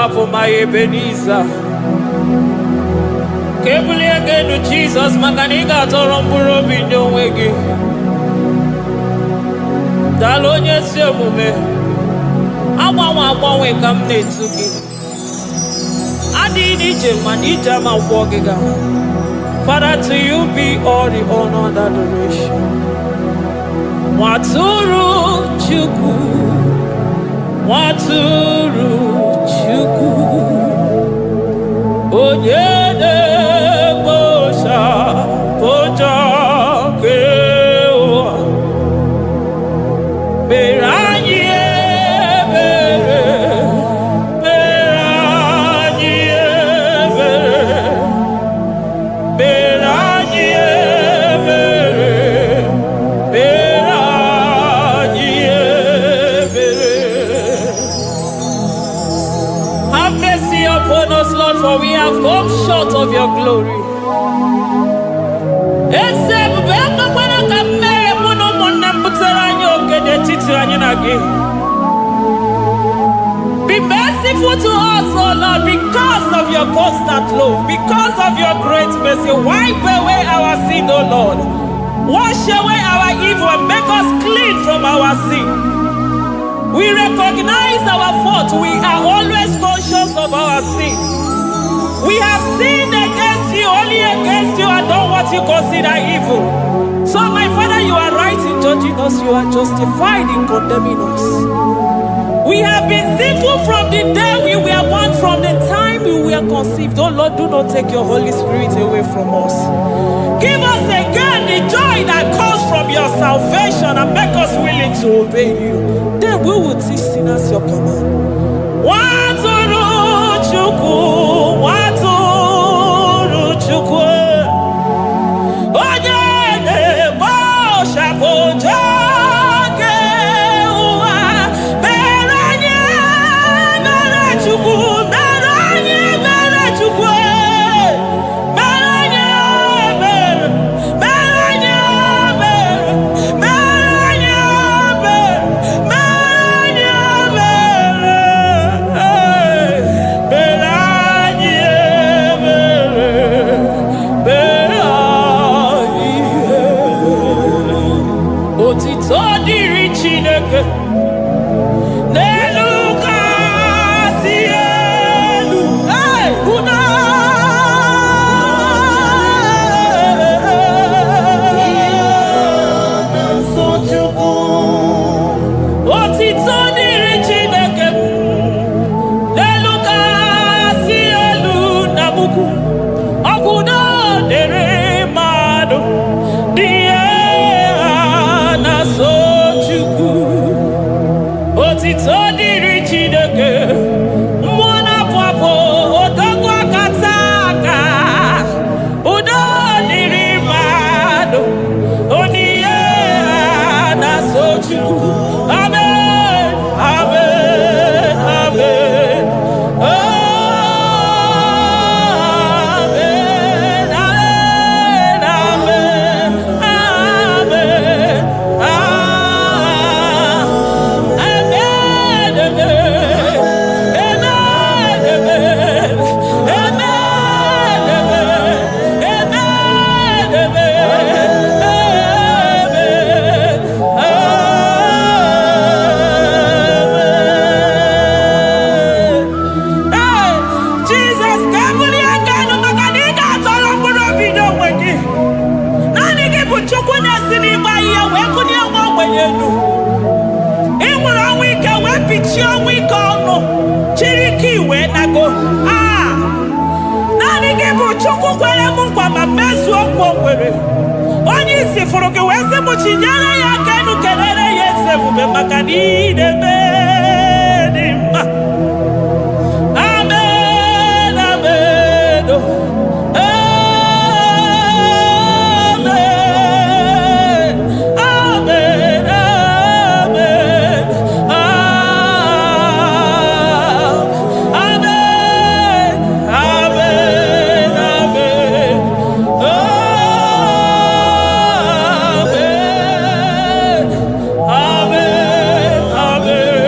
Apụ, my Ebenezer. Ka ebulie gị elu, Jizọs, maka na ị ga-atọrọ mkpụrụ obi nye onwe gị. Daalụ, onye ezi omume. Agbanwe agbanwe ka m na-etu gị. Adịghị n'ije mana ije ama gwọ gị ga. Father, to you be all the honor and adoration. Nwatụrụ Chukwu, Nwatụrụ Chukwu, onye na-ekpochapụ njọ nke ụwa, mere anyị ebere, mere anyị ebere, mere anyị ebere, mere anyị ebere. Have mercy upon us, Lord, for we have come short of your glory. Eze ebube, ekwekwara ka mmehie mụ na ụmụnne m butere anyị oke n'etiti anyị na gị. Be merciful to us, O Lord, because of your constant love, because of your great mercy. Wipe away our sin, O Lord. Wash away our evil and make us clean from our sin. We recognize our fault. We are always conscious of our sin. We have sinned against you, only against you, and done what you consider evil. So, my Father, you are right in judging us, you are justified in condemning us. We have been sinful from the day we were born, from the time we were conceived. Oh Lord, do not take your Holy Spirit away from us. Give us again the joy that comes from your salvation and make us willing to obey you. Then we will teach sinners your command. Nwatụrụ Chukwu, Nwatụrụ Chukwu, onye na-ekpochapụ njọ nke ụwa, mere anyị mere Chukwu, mere anyị mere Chukwu, mere anyị mere, mere anyị mere, mere anyị mere, mere anyị mere, mere anyị mere, mere anyị ebere. Otito dịrị Chineke n'elu kasị elu. Hey! Udo! Nsọ Chukwu. Otito dịrị Chineke n'elu kasị elu na mukwu. Ọgwụdo dịrị mmadụ dị ihe ha na-asọ Chukwu. Otito dịrị Chineke, mmụọ na-apụ apụ, odogwu akata aka. Udo dịrị mmadụ, onye ihe ha na-asọ Chukwu. Amen, amen, amen. Amen, amen, amen, amen, ah, amen, amen, amen, amen, amen, amen, amen, amen. Ee, Jizọs, ka ebulie aka elu maka na ị ga-atọrọ mkpụrụ obi n'onwe gị. Naanị gị bụ Chukwu na-esi n'ịgba ihe wee kụnye nwa ogbenye elu. Ị nwere ọnwụ ike wee pichie ọnwụ ike ọnụ, chiri ike wee nago. Ah! Naanị gị bụ Chukwu kwere m nkwa ma mezuo nkwa o kwere. Onye isi fụrụ gị wee sị m chinyere ya aka elu, kelere ya eze ebube maka na ị na-eme dị mma. Amen, amen, oh. Amen, amen, amen, ah, amen, amen, amen, amen, amen, amen.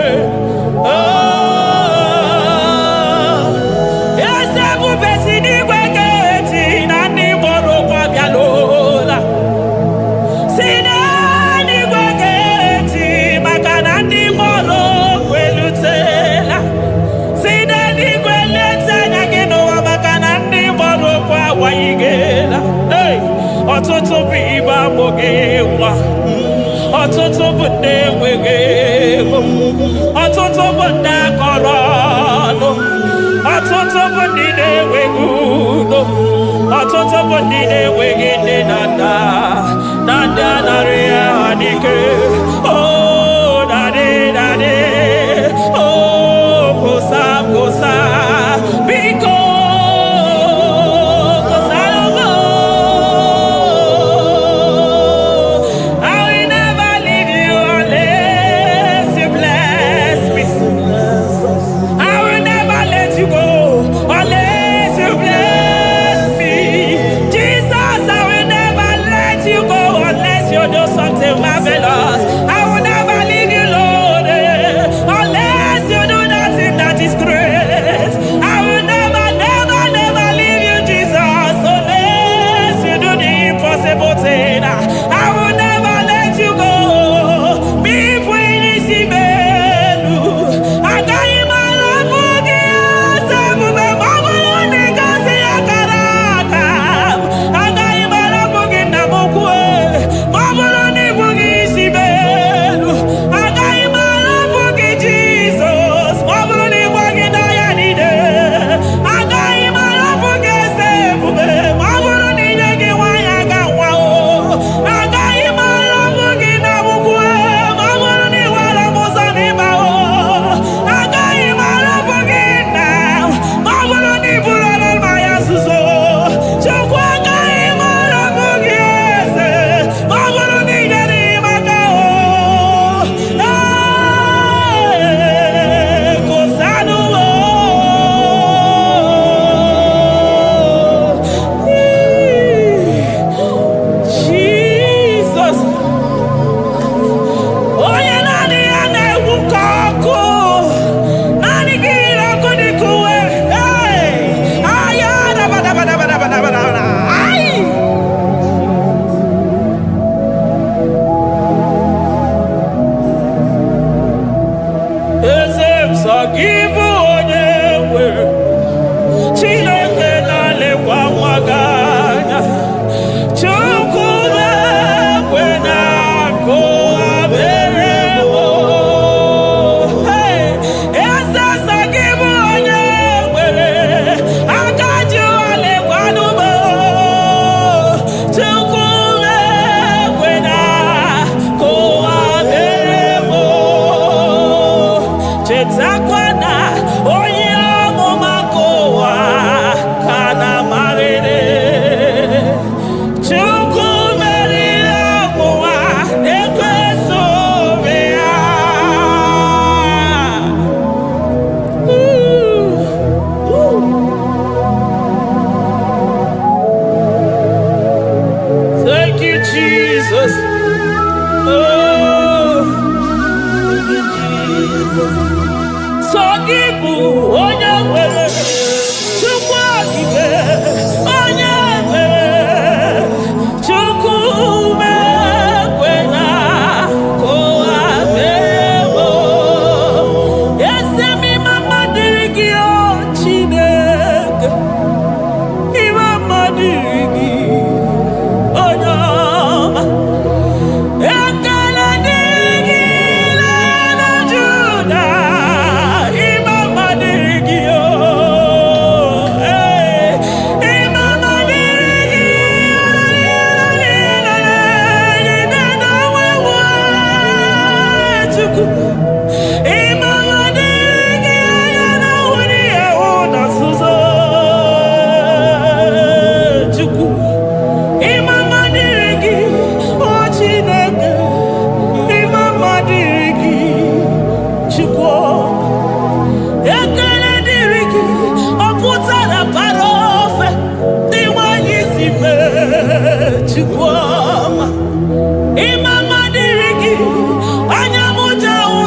Bụ ndị enweghị ego, ọtụtụ bụ ndị akọrọ ọnụ, ọtụtụ bụ ndị na-enweghị udo, ọtụtụ bụ ndị na-enweghị nne na nna na ndị anarị ya ha n'ike. Oh, daddy, daddy, oh, gosa gosa, biko gosara m. I will never leave you unless you bless me. I will never let you go unless you bless me. Jesus, I will never let you go unless you do something marvelous. I will never leave you, Lord, unless you do that thing that is great. I will never, never, never leave you, Jesus, unless you do the impossible thing. I will never let you go. Me elu agaghị m arapụ gị eze ebube ma ọ bụrụ na ị gosi akara aka m. Agaghị m arapụ gị, nna m ukwu, ma ọ bụrụ na ị bụghị isi m elu. Agaghị m arapụ gị, Jizọs, ma ọ bụrụ na ị gwaghị n'ọya niile. Agaghị m arapụ gị, eze ebube, ma ọ bụrụ na ị nye gị nwaanyị aga nwa o. Agaghị m arapụ gị na ukwu, ma ọ bụrụ na ị wara m ụzọ n'ịba o. Agaghị m arapụ gị nna, ma ọ bụrụ na ị bụrụ ọrụ mmanya nzuzo. Chukwu, agaghị m arapụ gị, eze, ma ọ bụrụ na ị nyere m aka o. Ee, gosanụ m o. Jesus, onye naanị ya na-egwu ka ọkụ, naanị gị yiri ọkụ dịka uwe. Hey! Aya, dabadabadabadabadabada. Ai! Eze m, sọ gị bụ onye nwere Chineke na-alekwa nwa gị anya. Chukwu na-ekwe na akụ abere m. Hey! Eze, sọ gị bụ onye nwere aka ji ụwa lekwanụ m. Chukwu na-ekwe na akụ abere m. Chetakwa na onye amụma ka ụwa ka na-amarịrị. Chukwu meriri ọnwụnwa na-ekweso obi ya. Ooh. Thank you, Jesus. Oh, thank you, Jesus. Sọ gị bụ onye nwere Chukwu okike, onye nwere Chukwu mekwena ka ụwa mere m. Eze m, ịma mma dịrị gị, o Chineke, ịma mma dịrị gị, onye ọma. Ekele dịrị gị na Juda, ịma mma dịrị gị o. Ee, ịma mma dịrị gị. Chukwu, ịma mma dịrị gị, anya na-ahụ n'ihe hụ na nzuzo. Chukwu, ịma mma dịrị gị, o Chineke, ịma mma dịrị gị, Chukwu. Ekele dịrị gị, ọ pụtara bara ofe dị nwanyị si mee, Chukwu ọma. Ịma mma dịrị gị, anya m ji ahụ.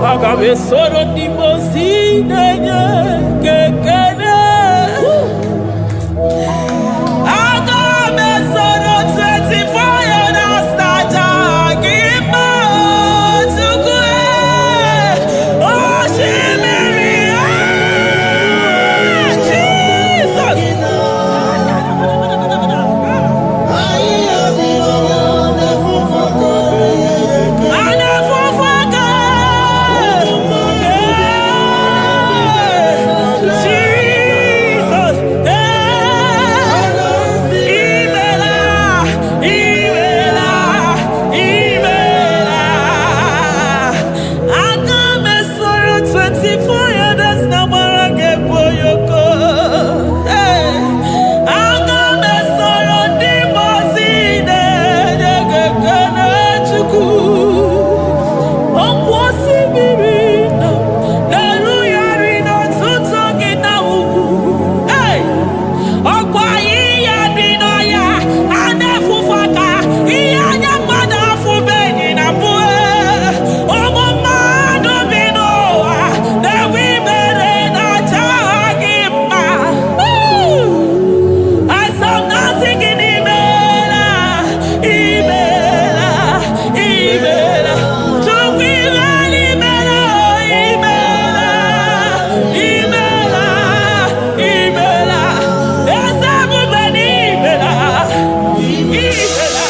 Aga m esoro ndị mmụọ ozi na-enye gị ekele. Aga m esoro 24 elders na-aja gị mma, Chukwu e. Osimiri, ah, Jesus! Anafufuka! Jesus! Imela, imela, imela. Aga m esoro 24 elders na gbara gị egwu oyoko. Aga m esoro ndị mmụọ ozi na-enye gị ekele, Chukwu. Ọkwa osimiri nọ na-erugharị n'ọtụtụ gị na ugwu. Hey! Ọkwa ihe dị n'ọhịa a na-efufe aka, ihe anya mmadụ afụbeghị na mbụ. Ụmụ mmadụ bi n'ụwa na-enwe ibere na-acha gị mma. Woo! Asọmpi gị n'imela, imela, imela. Chukwu imela, imela, imela, imela, imela. Eze ebube n'imela, imela,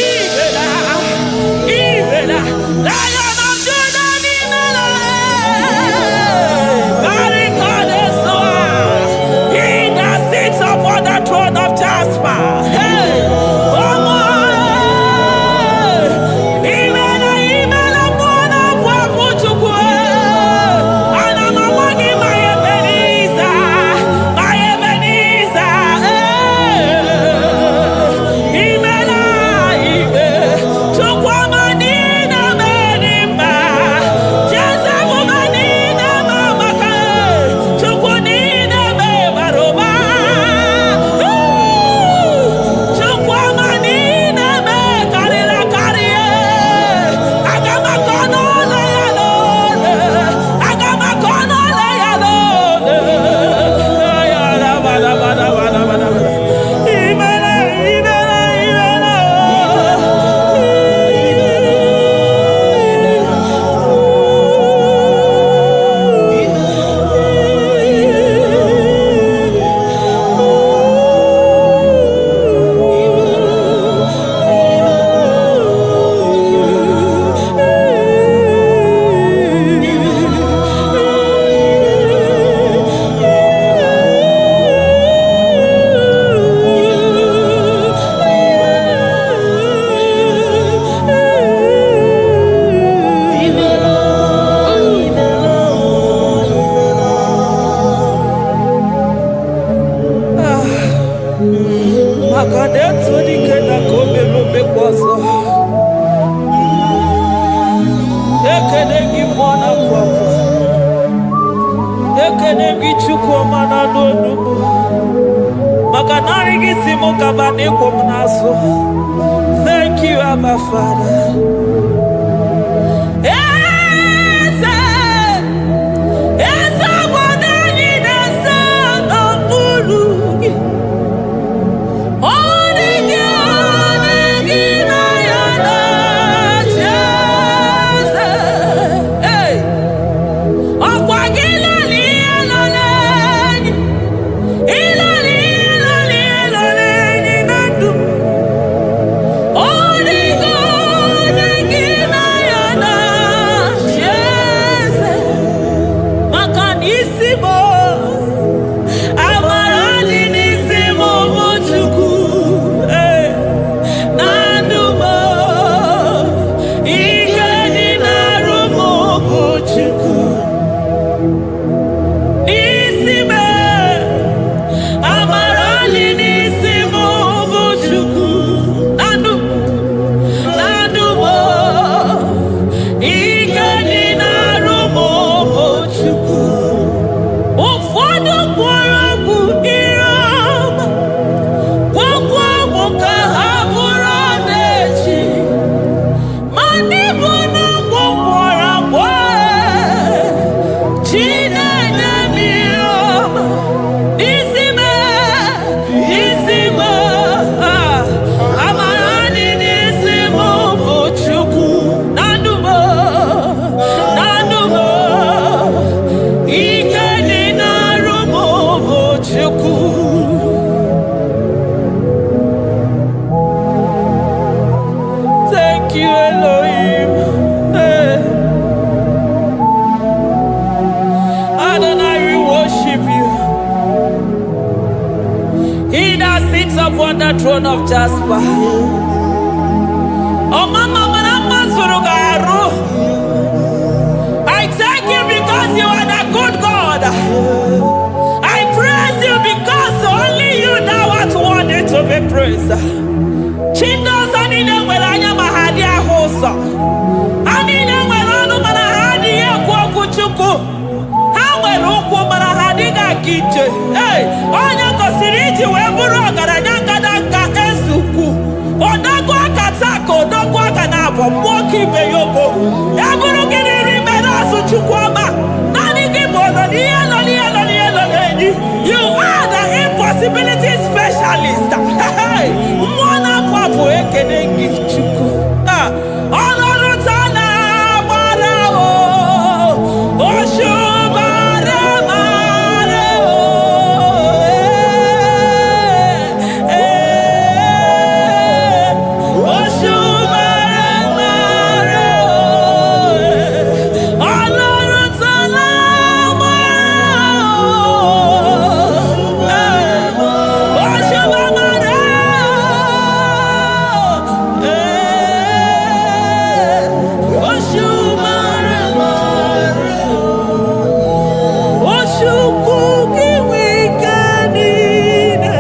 imela, imela. Lion of Judah n'imela. Barikade-soa. He that sits upon the throne of Jasper. Hey, Omo, imela, imela, mwana kwa Chukwu. Ana m agwa gị, my Ebenezer, my Ebenezer. Imela, ime, Chukwu ọma niile mere mma. Jeze ebube niile ma maka, Chukwu niile bara ụba. Chukwu ọma niile karịrị akarị. Aga m akọ n'ụlọ ya n'ole. Aga m akọ n'ụlọ ya n'ole. Imela, imela, imela. Maka na etu dike na ka o mere omekwa ọzọ. Ekene gị, mmụọ na-apụ apụ. Ekene gị, Chukwu ọma na-anụ onugbu, maka narị gị si mụ kaba na ịkwụ m n'azụ. Thank you, Abba Father. Eze, eze obodo anyị na-eze n'okpuru gị. Ọ dị gị, ọ dị gị na ya na-achị eze. Hey! Ọkwa gị lọrọ ihe lọrọ enyi, ịlọrọ ihe lọrọ ihe lọrọ enyi na ndụ. Ọ dị gị, ọ dị gị. throne of Jasper. Ọmama mara mma zuru gị arụ. I thank you because you are the good God. I praise you because only you thou art worthy to be praised. Chi ndị ọzọ niile nwere anya ma ha adịghị ahụ ụzọ. Ha niile nwere ọnụ mana ha adịghị ekwu okwu Chukwu. Ha nwere ụkwụ mana ha adịghị aga ije. Ee, onye gosiri iji wee bụrụ ọgaranya ngada eze ukwu. Odogwu aka taa ka odogwu aka na-abụ mmụọ ka ibe ya ogo. Ya bụrụ gị n'iri mere azụ, Chukwu ọma. Naanị gị bụ ọnọ n'ihe nọ n'ihe nọ n'ihe nọ n'enyi. You are the impossibility specialist. Hey, mmụọ na-apụ apụ, ekene gị, Chukwu. Ah, ọlọ́run tá lágbára o, òṣùbàrẹ̀ màrẹ̀ o. Eh, òṣùbàrẹ̀ màrẹ̀ o. Ọlọ́run tá lágbára o. Òṣùbàrẹ̀ o. Òṣùbàrẹ̀ màrẹ̀ o. Chukwu gị nwe ike niile,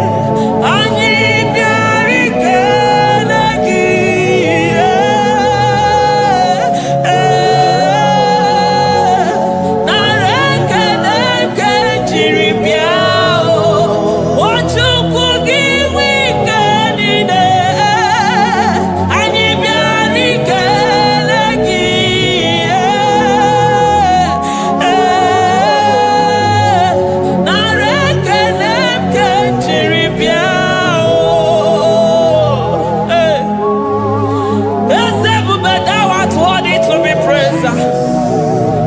anyị bịara ikele gị. Ee, nara ekele nke jiri bịa o. O Chukwu gị nwe ike niile, anyị bịara ikele gị. Ee, nara ekele nke jiri bịa o. Ee. Eze ebube, thou art worthy to be praised.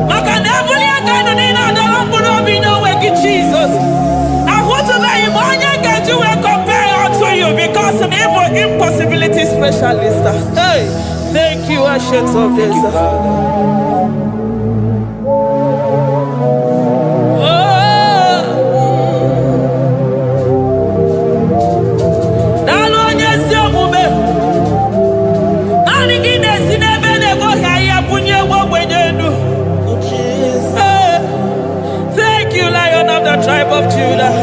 Maka na ebuli aka elu niile adọrọ mkpụrụ obi n'onwe gị, Jizọs. Ahụtụbeghị m onye ga-eji wee compare unto you because na ịbụ impossibility specialist. Hey, thank you, Ancient of Days. Oh, daalụ onye ezi omume. Naanị gị na-esi n'ebe na-egoghị ahịhịa bunye nwa ogbenye elu. Hey, thank you, Lion of the tribe of Judah.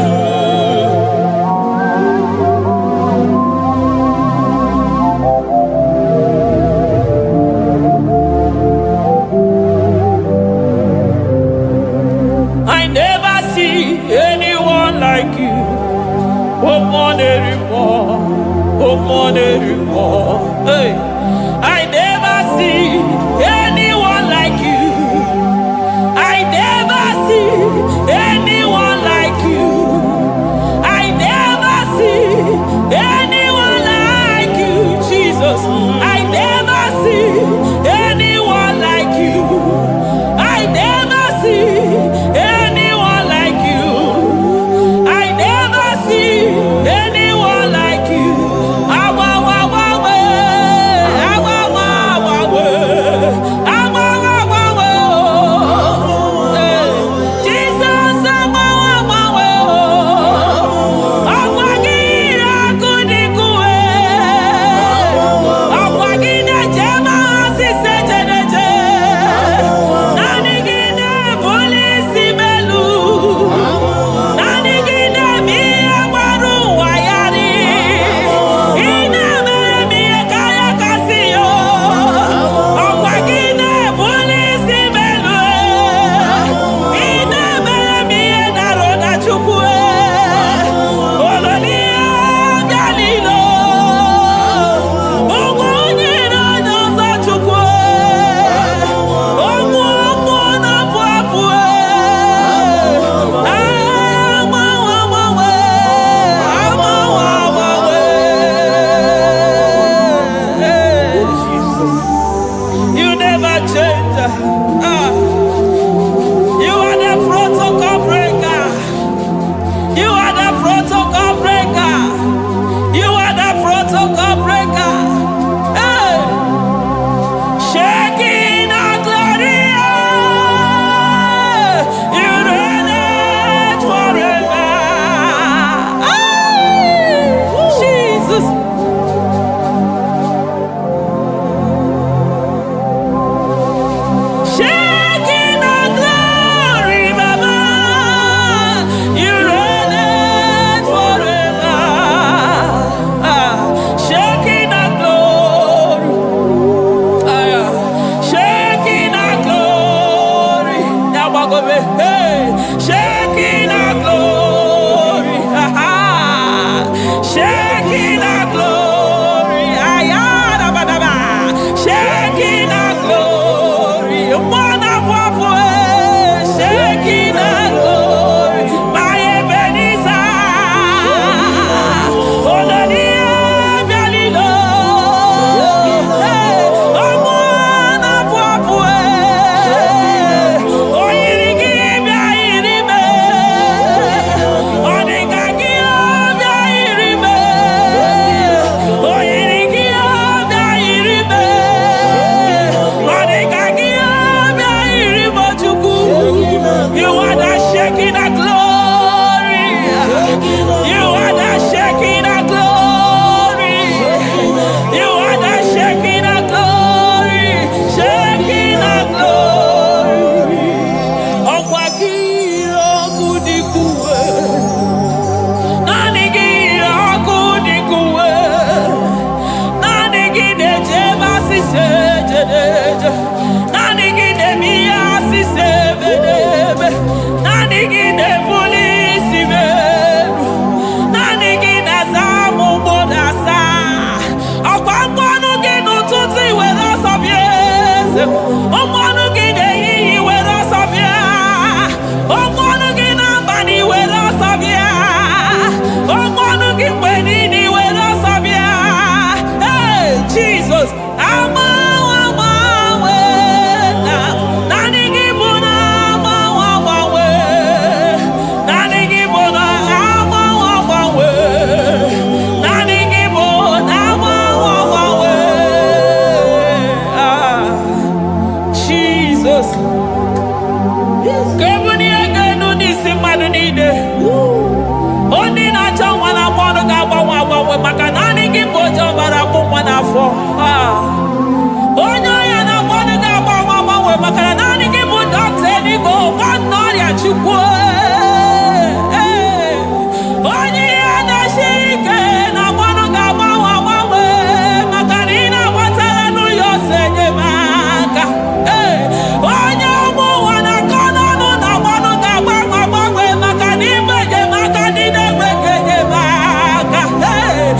I never see anyone like you. Oh, more, oh, more, hey. I never see anyone like you. I never see anyone like you. I never see anyone like you, Jesus. I never see anyone like you. I never see anyone like you. I never see anyone like you. Awa, wa, wa, we. Awa, wa, Gbagobe. Hey! Shekinah glory. Ha, ha. Shekinah glory. Ayarabadaba. Shekinah glory. Mmụọ na-apụ apụ, eh. Shekinah glory. My Ebenezer. Olórí Bịalilo. Hey! Ọmọ na-apụ apụ, eh. O yiri gị bịa yiri m. Ọ dị ka gị bịa yiri m. O yiri gị bịa yiri m. Ọ dị ka gị bịa yiri m, Chukwu. You are the Shekinah glory. You are the Shekinah glory. You are the Shekinah glory. Shekinah glory. Ọkwa gị ire ọkụ dịka uwe. Naanị gị ire ọkụ dịka uwe. Naanị gị na-eje ebe asịsa eje na-eje. Naanị gị na-eme ihe asịsa ebe na-eme. Naanị gị na-ebuli isi m elu. Naanị gị na-asa m ụgbọ na-asa. Ọkwa mmanụ gị n'ụtụtụ iwere ọsọ bịa, eze. Mmanụ gị n'ehihie iwere ọsọ bịa. Mmanụ gị n'abalị iwere ọsọ bịa. Mmanụ gị mgbe niile iwere ọsọ bịa. Hey, Jesus, agbanwe agbanwe na naanị gị bụ na agbanwe agbanwe. Naanị gị bụ na agbanwe agbanwe. Naanị gị bụ na agbanwe agbanwe. Ah, Jesus. Ka ebulie ego elu n'isi mmadụ niile. Onye na-achọ nwa na-agba ọnụ ga-agbanwe agbanwe, maka naanị gị bụ oje ọbara akpụ nwa n'afọ. Ah. Onye ọrịa na-agba ọnụ ga-agbanwe agbanwe, maka na naanị gị bụ dọkịta eluigwe, ọgwọ ọrịa, Chukwu. Ee. Onye ihe na-esi ike na-agba ọnụ ga-agbanwe agbanwe, maka na ị na-agbatara n'ụlọ ọsọ enyemaka. Ee. Onye ụmụ ụwa na-akọ n'ọnụ na-agba ọnụ ga-agbanwe agbanwe, maka na ime enyemaka ndị na-enweghị enyemaka. Ee.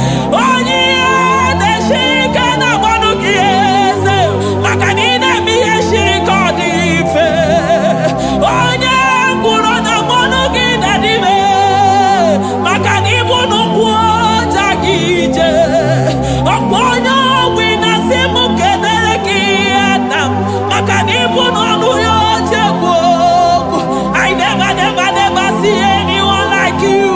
Onye ihe na-esi ike na-agba ọnụ gị, eze, maka na ị na-eme ihe siri ka ọ dị mfe. Onye ngwụrọ na mmanụ gị na-adịbe, maka na ịbụ n'ụkwụ ọja gị ije. Ọkwa onye ogbi na-asị m kedere gị nna m, maka na ịbụ n'ọnụ ya oche ekwu okwu. I never, never, never see anyone like you.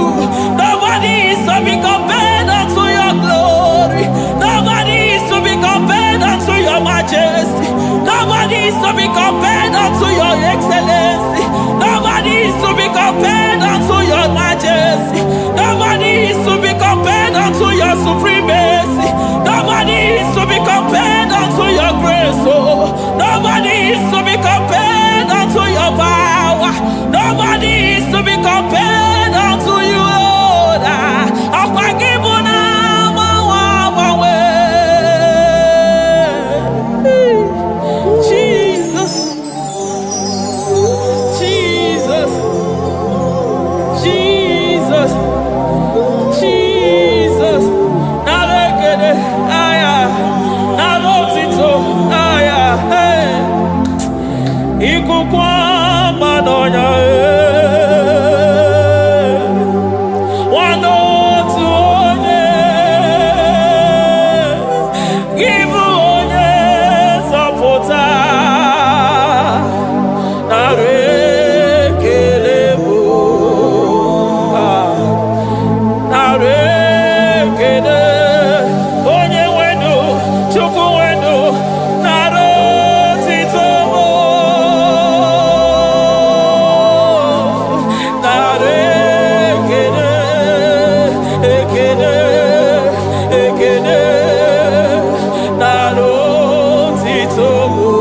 Nobody is to be compared unto your glory. Nobody is to be compared unto your majesty. Nobody is to be compared unto your excellency. Nobody is to be compared unto your majesty. Nobody is to be compared unto your supremacy. Nobody is to be compared unto your grace. Oh, nobody is to be compared unto your power. Nobody is to be compared unto you, Lord. Ah, ọkwa gị bụ na agbanwe agbanwe. Jesus, Jesus, Jesus, Jesus. Nara ekele, aya, nara otito, aya, hey. Ikuku ọma n'ọnya, eh. Nwanne otu onye, gị bụ onye nzọpụta. Nara ekele bụ, ah. Nara ekele, onye nwenu, Chukwu nwenu, nara otito bụ. Nara ekele, ekele, ekele, nara otito bụ.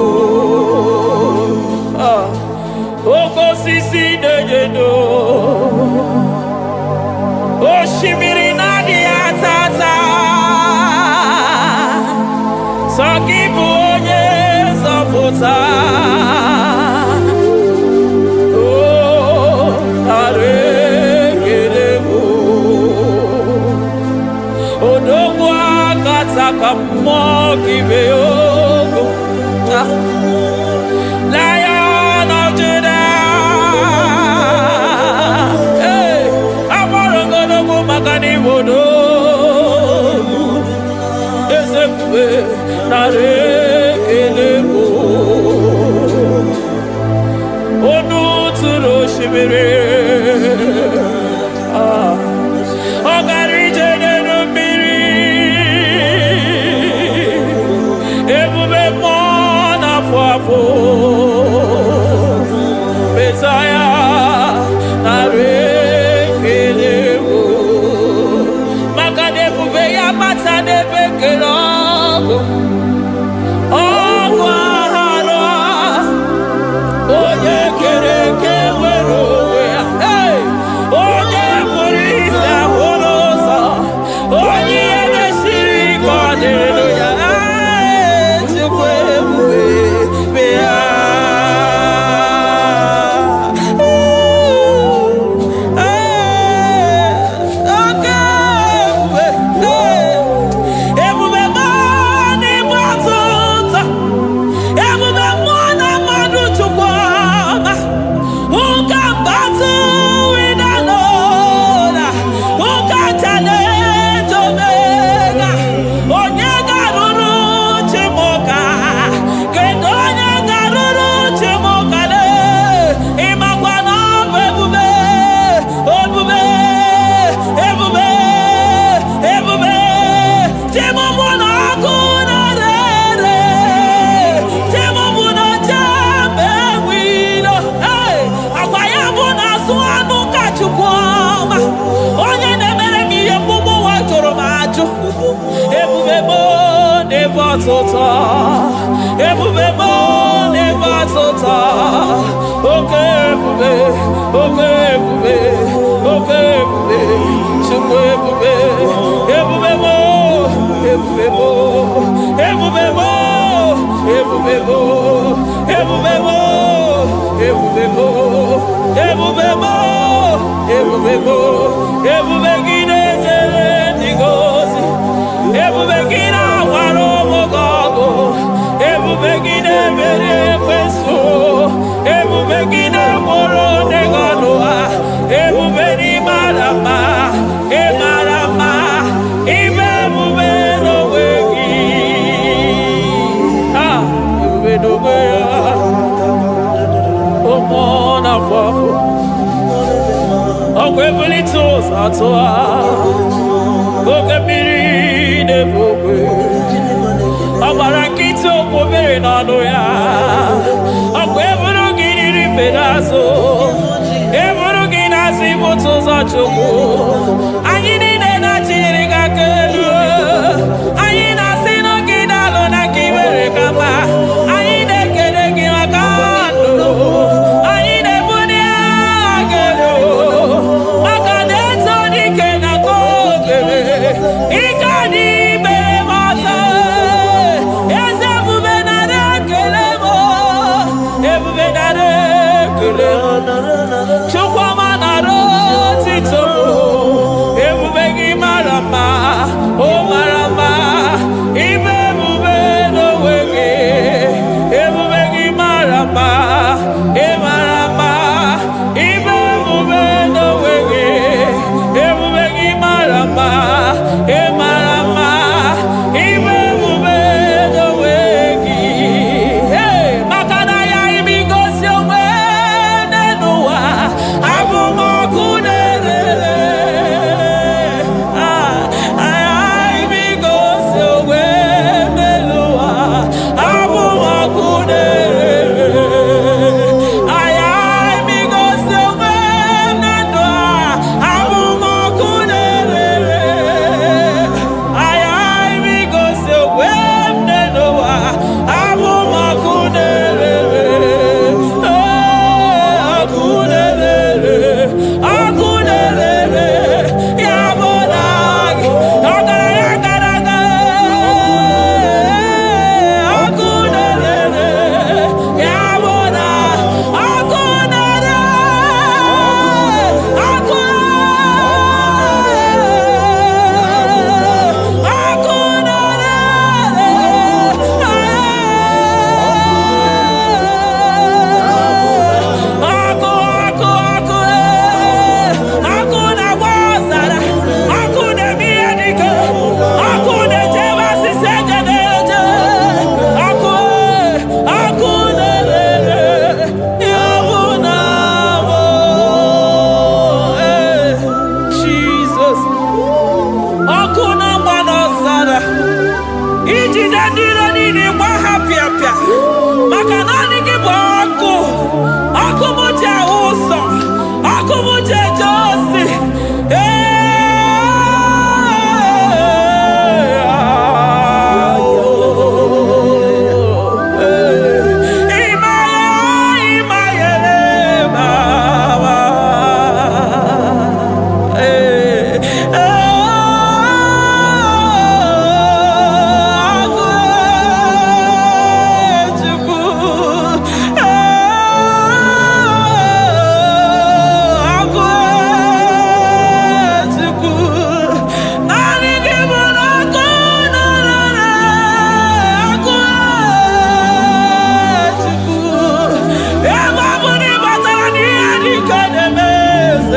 Ah. Oke osisi na-enye ndụ, osimiri na-adịghị ata ata, sọ gị bụ onye nzọpụta. osimiri. Ah, ọ gara ije n'elu mmiri. Ebube mmụọ na-afụ afụ. Mesaya, narị ekele bụ maka na ebube ya bata n'ebe ekele ọgụ ọgụ aharụ onye kere eke nwere onwe ya. Hey! Onye kpụrụ isi ahụ n'ụzọ, onye ihe na-esiri ike ọ dịrị ya. Hey! Chukwu ebube bịa. Hey! Oke ebube, hey! Ebube m n'ịbụ ọtụtụ. Ebube mmụọ na mmadụ, Chukwu ọma. Who can battle with the Lord? Who can challenge Omega? Onye ga-arụrụ chi m ụka? Kedu onye ga-arụrụ chi m ụka lee? Ịmakwa na ọ bụ ebube, ebube, ebube, ebube. Chi m bụ na ọkụ na-ere ere. Chi m bụ na jembe enwilo. Hey! Agwa ya bụ na azụ anụ ka Chukwu ọma. Onye na-emere m ihe mgbugbu ụwa jụrụ m ajụ. Ebube m na-ebe ọtụtụ. Ebube m na-ebe ọtụtụ. Oke ebube, oke ebube, oke ebube, Chukwu ebube, ebube m, ebube m, ebube m, ebube m, ebube m, ebube m, ebube m, ebube m, ebube gị na-ejere ndị gị ozi, ebube gị na-agbara ụmụ gị ọgụ, ebube gị na-emeri ekwensu, ebube gị na-agbụrụ ndị gị ọnụ ha, ebube n'ịmara mma, ịmara mma, ibe ebube n'onwe gị. Ah, ebube n'onwe ya, ụmụ na-afọ afọ. Ọkwa ebulite ụzọ atụ ha, oke mmiri na-ebu ogwe. Ọ gbara nkịtị, okwu mmiri n'ọnụ ya. Ọkwa eburu gị riri mbe n'azụ, eburu gị n'azụ ibute ụzọ. Chukwu, anyị niile na-achịrị gị aka elu. Anyị na-asị na gị daalụ na ka i mere ka mma. Anyị na-ekele gị maka ndụ. Anyị na-ebuli aha gị elu maka na eto dike na ka okere ike dị imere m ọzọ. Eze ebube, nara ekele m.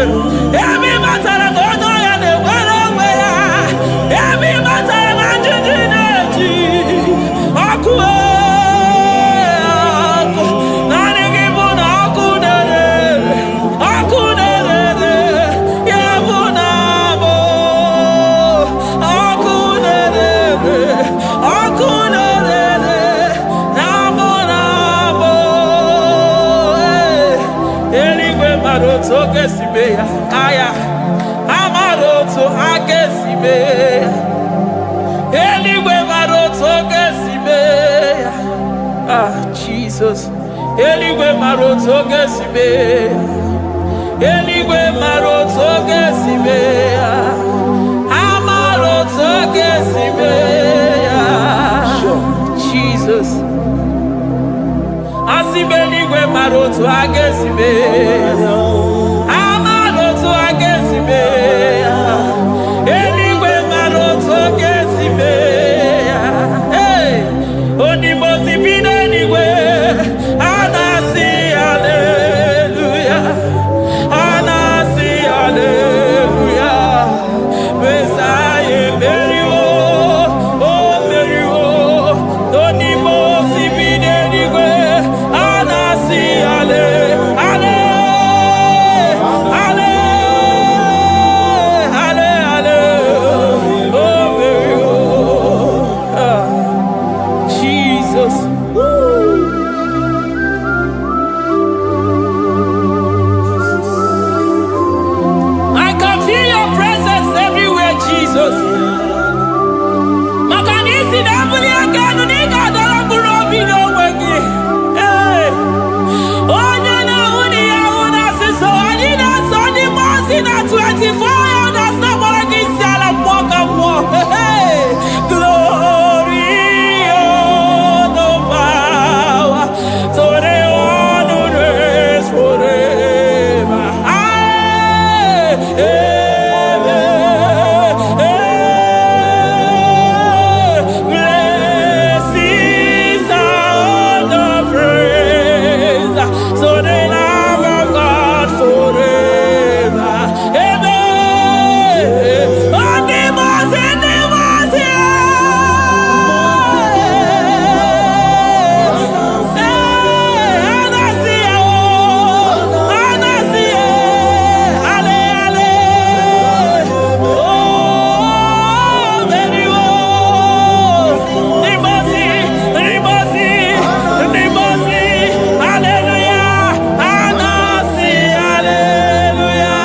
Ebe ị matara na onye ọya na-enwere onwe ya. Ebe ị matara na njiji na-eji ọkụ ee, ọkụ. Naanị gị bụ na ọkụ na-ere ere, ọkụ na-ere ere, ya bụ na bụ ọkụ na-ere ere, ọkụ na-ere ere, na-abụ na-abụ. Ee, eluigwe mara otu oge si mee ya, aya amara otu aka esi mee ya. Eluigwe mara otu oge si mee ya. Ah, Jesus. Eluigwe mara otu oge si mee ya. Eluigwe mara otu oge si mee ya. Amara otu oge si mee ya. Jesus. Asị m eluigwe mara otu a ga-esi mee ya. Amara otu a ga-esi mee ya. Eluigwe mara otu ọ ga-esi mee ya. Hey! Onimosi bi n'eluigwe, a na-asị haleluya. A na-asị haleluya. Mesaya emeriwo, o meriwo. Onimosi bi n'eluigwe, a na-asị hale, hale, hale, hale, hale. O meriwo. Ah, Jesus. I can feel your presence everywhere, Jesus. Maka na isi na-ebuli aka elu na ị ga-adọrọ mkpụrụ obi n'onwe gị. Ee. Onye na-ahụ na ihe ahụ na-asịsọ, anyị na-asọ ndị mmụọ ozi na 24 elders na-agbara gị isi ala mmụọ ka mmụọ. Hey! Glory, honor, power to the one who reigns forever. Amen. Amen. Blessings and honor, praise to the Lamb of God forever. Amen. Ndị mmụọ ozi, ndị mmụọ ozi, ee, a na-asị ya o, a na-asị ya, ale, ale, o meriwo. Ndị mmụọ ozi, ndị mmụọ ozi, ndị mmụọ ozi, haleluya, a na-asị haleluya,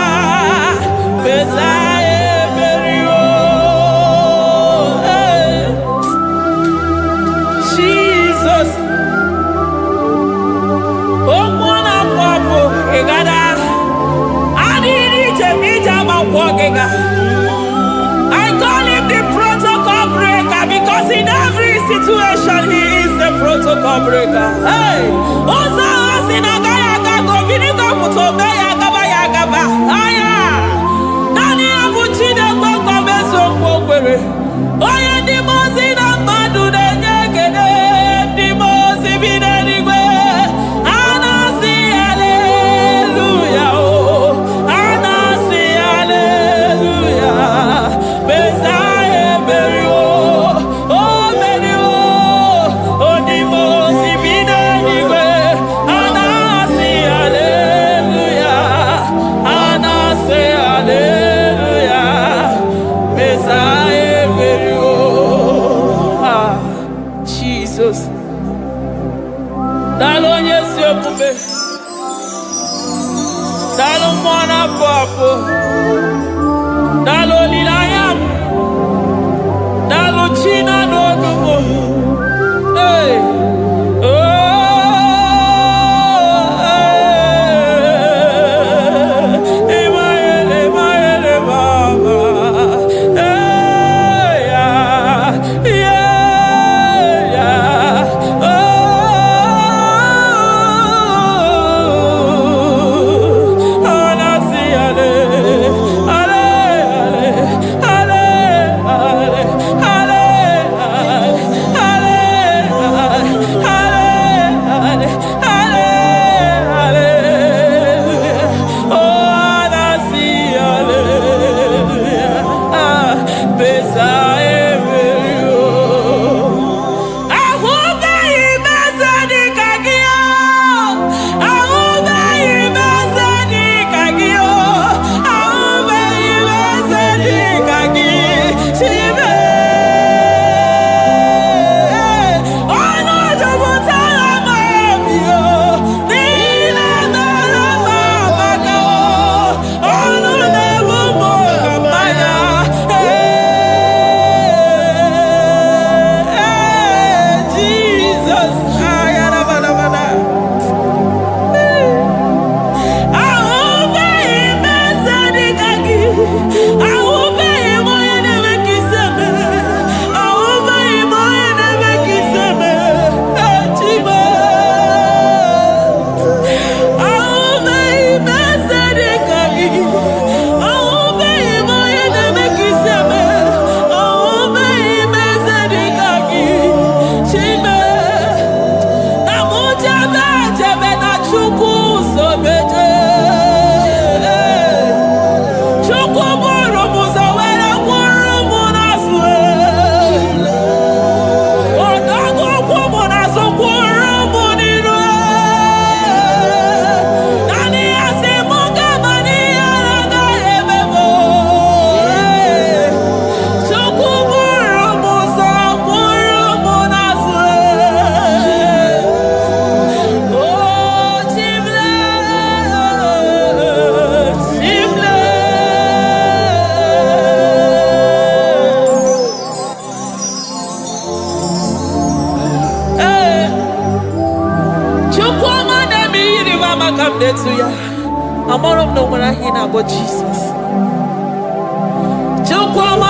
Mesaya emeriwo. Ee, Jesus. Okwu na-apụ apụ ịgada adịghị ije ije agbakwọ gịga. I call him the protocol breaker because in every situation he is the protocol breaker. Hey! Ụzọ ahụ si na agaghị aga ka obinigo pụta ome ya agaba ya agaba. Aya! Naanị ya bụ Chineke gọmezu okwu o kwere. Onye ndị mmụọ ozi na mmadụ na-enye ekele, ndị mmụọ ozi bi n'eluigwe. A na-asị haleluya o. A na-asị haleluya. Mesaya emeriwo. O meriwo. Ndị mmụọ ozi bi n'eluigwe. A na-asị haleluya. A na-asị haleluya. Mesaya emeriwo. Ah, Jesus. Daalụ onye ezi omume. Daalụ mmụọ na-apụ apụ. Daalụ olileanya m. Daalụ chi na-anụ olu m. Hey. Oh, hey. Emmanuel, Emmanuel, Baba. Hey, yeah, yeah. Oh, anasi, ale, ale, ale. na-etu ya. Amara m na o nwere aha ị na-akpọ Jizọs. Chukwu ọma.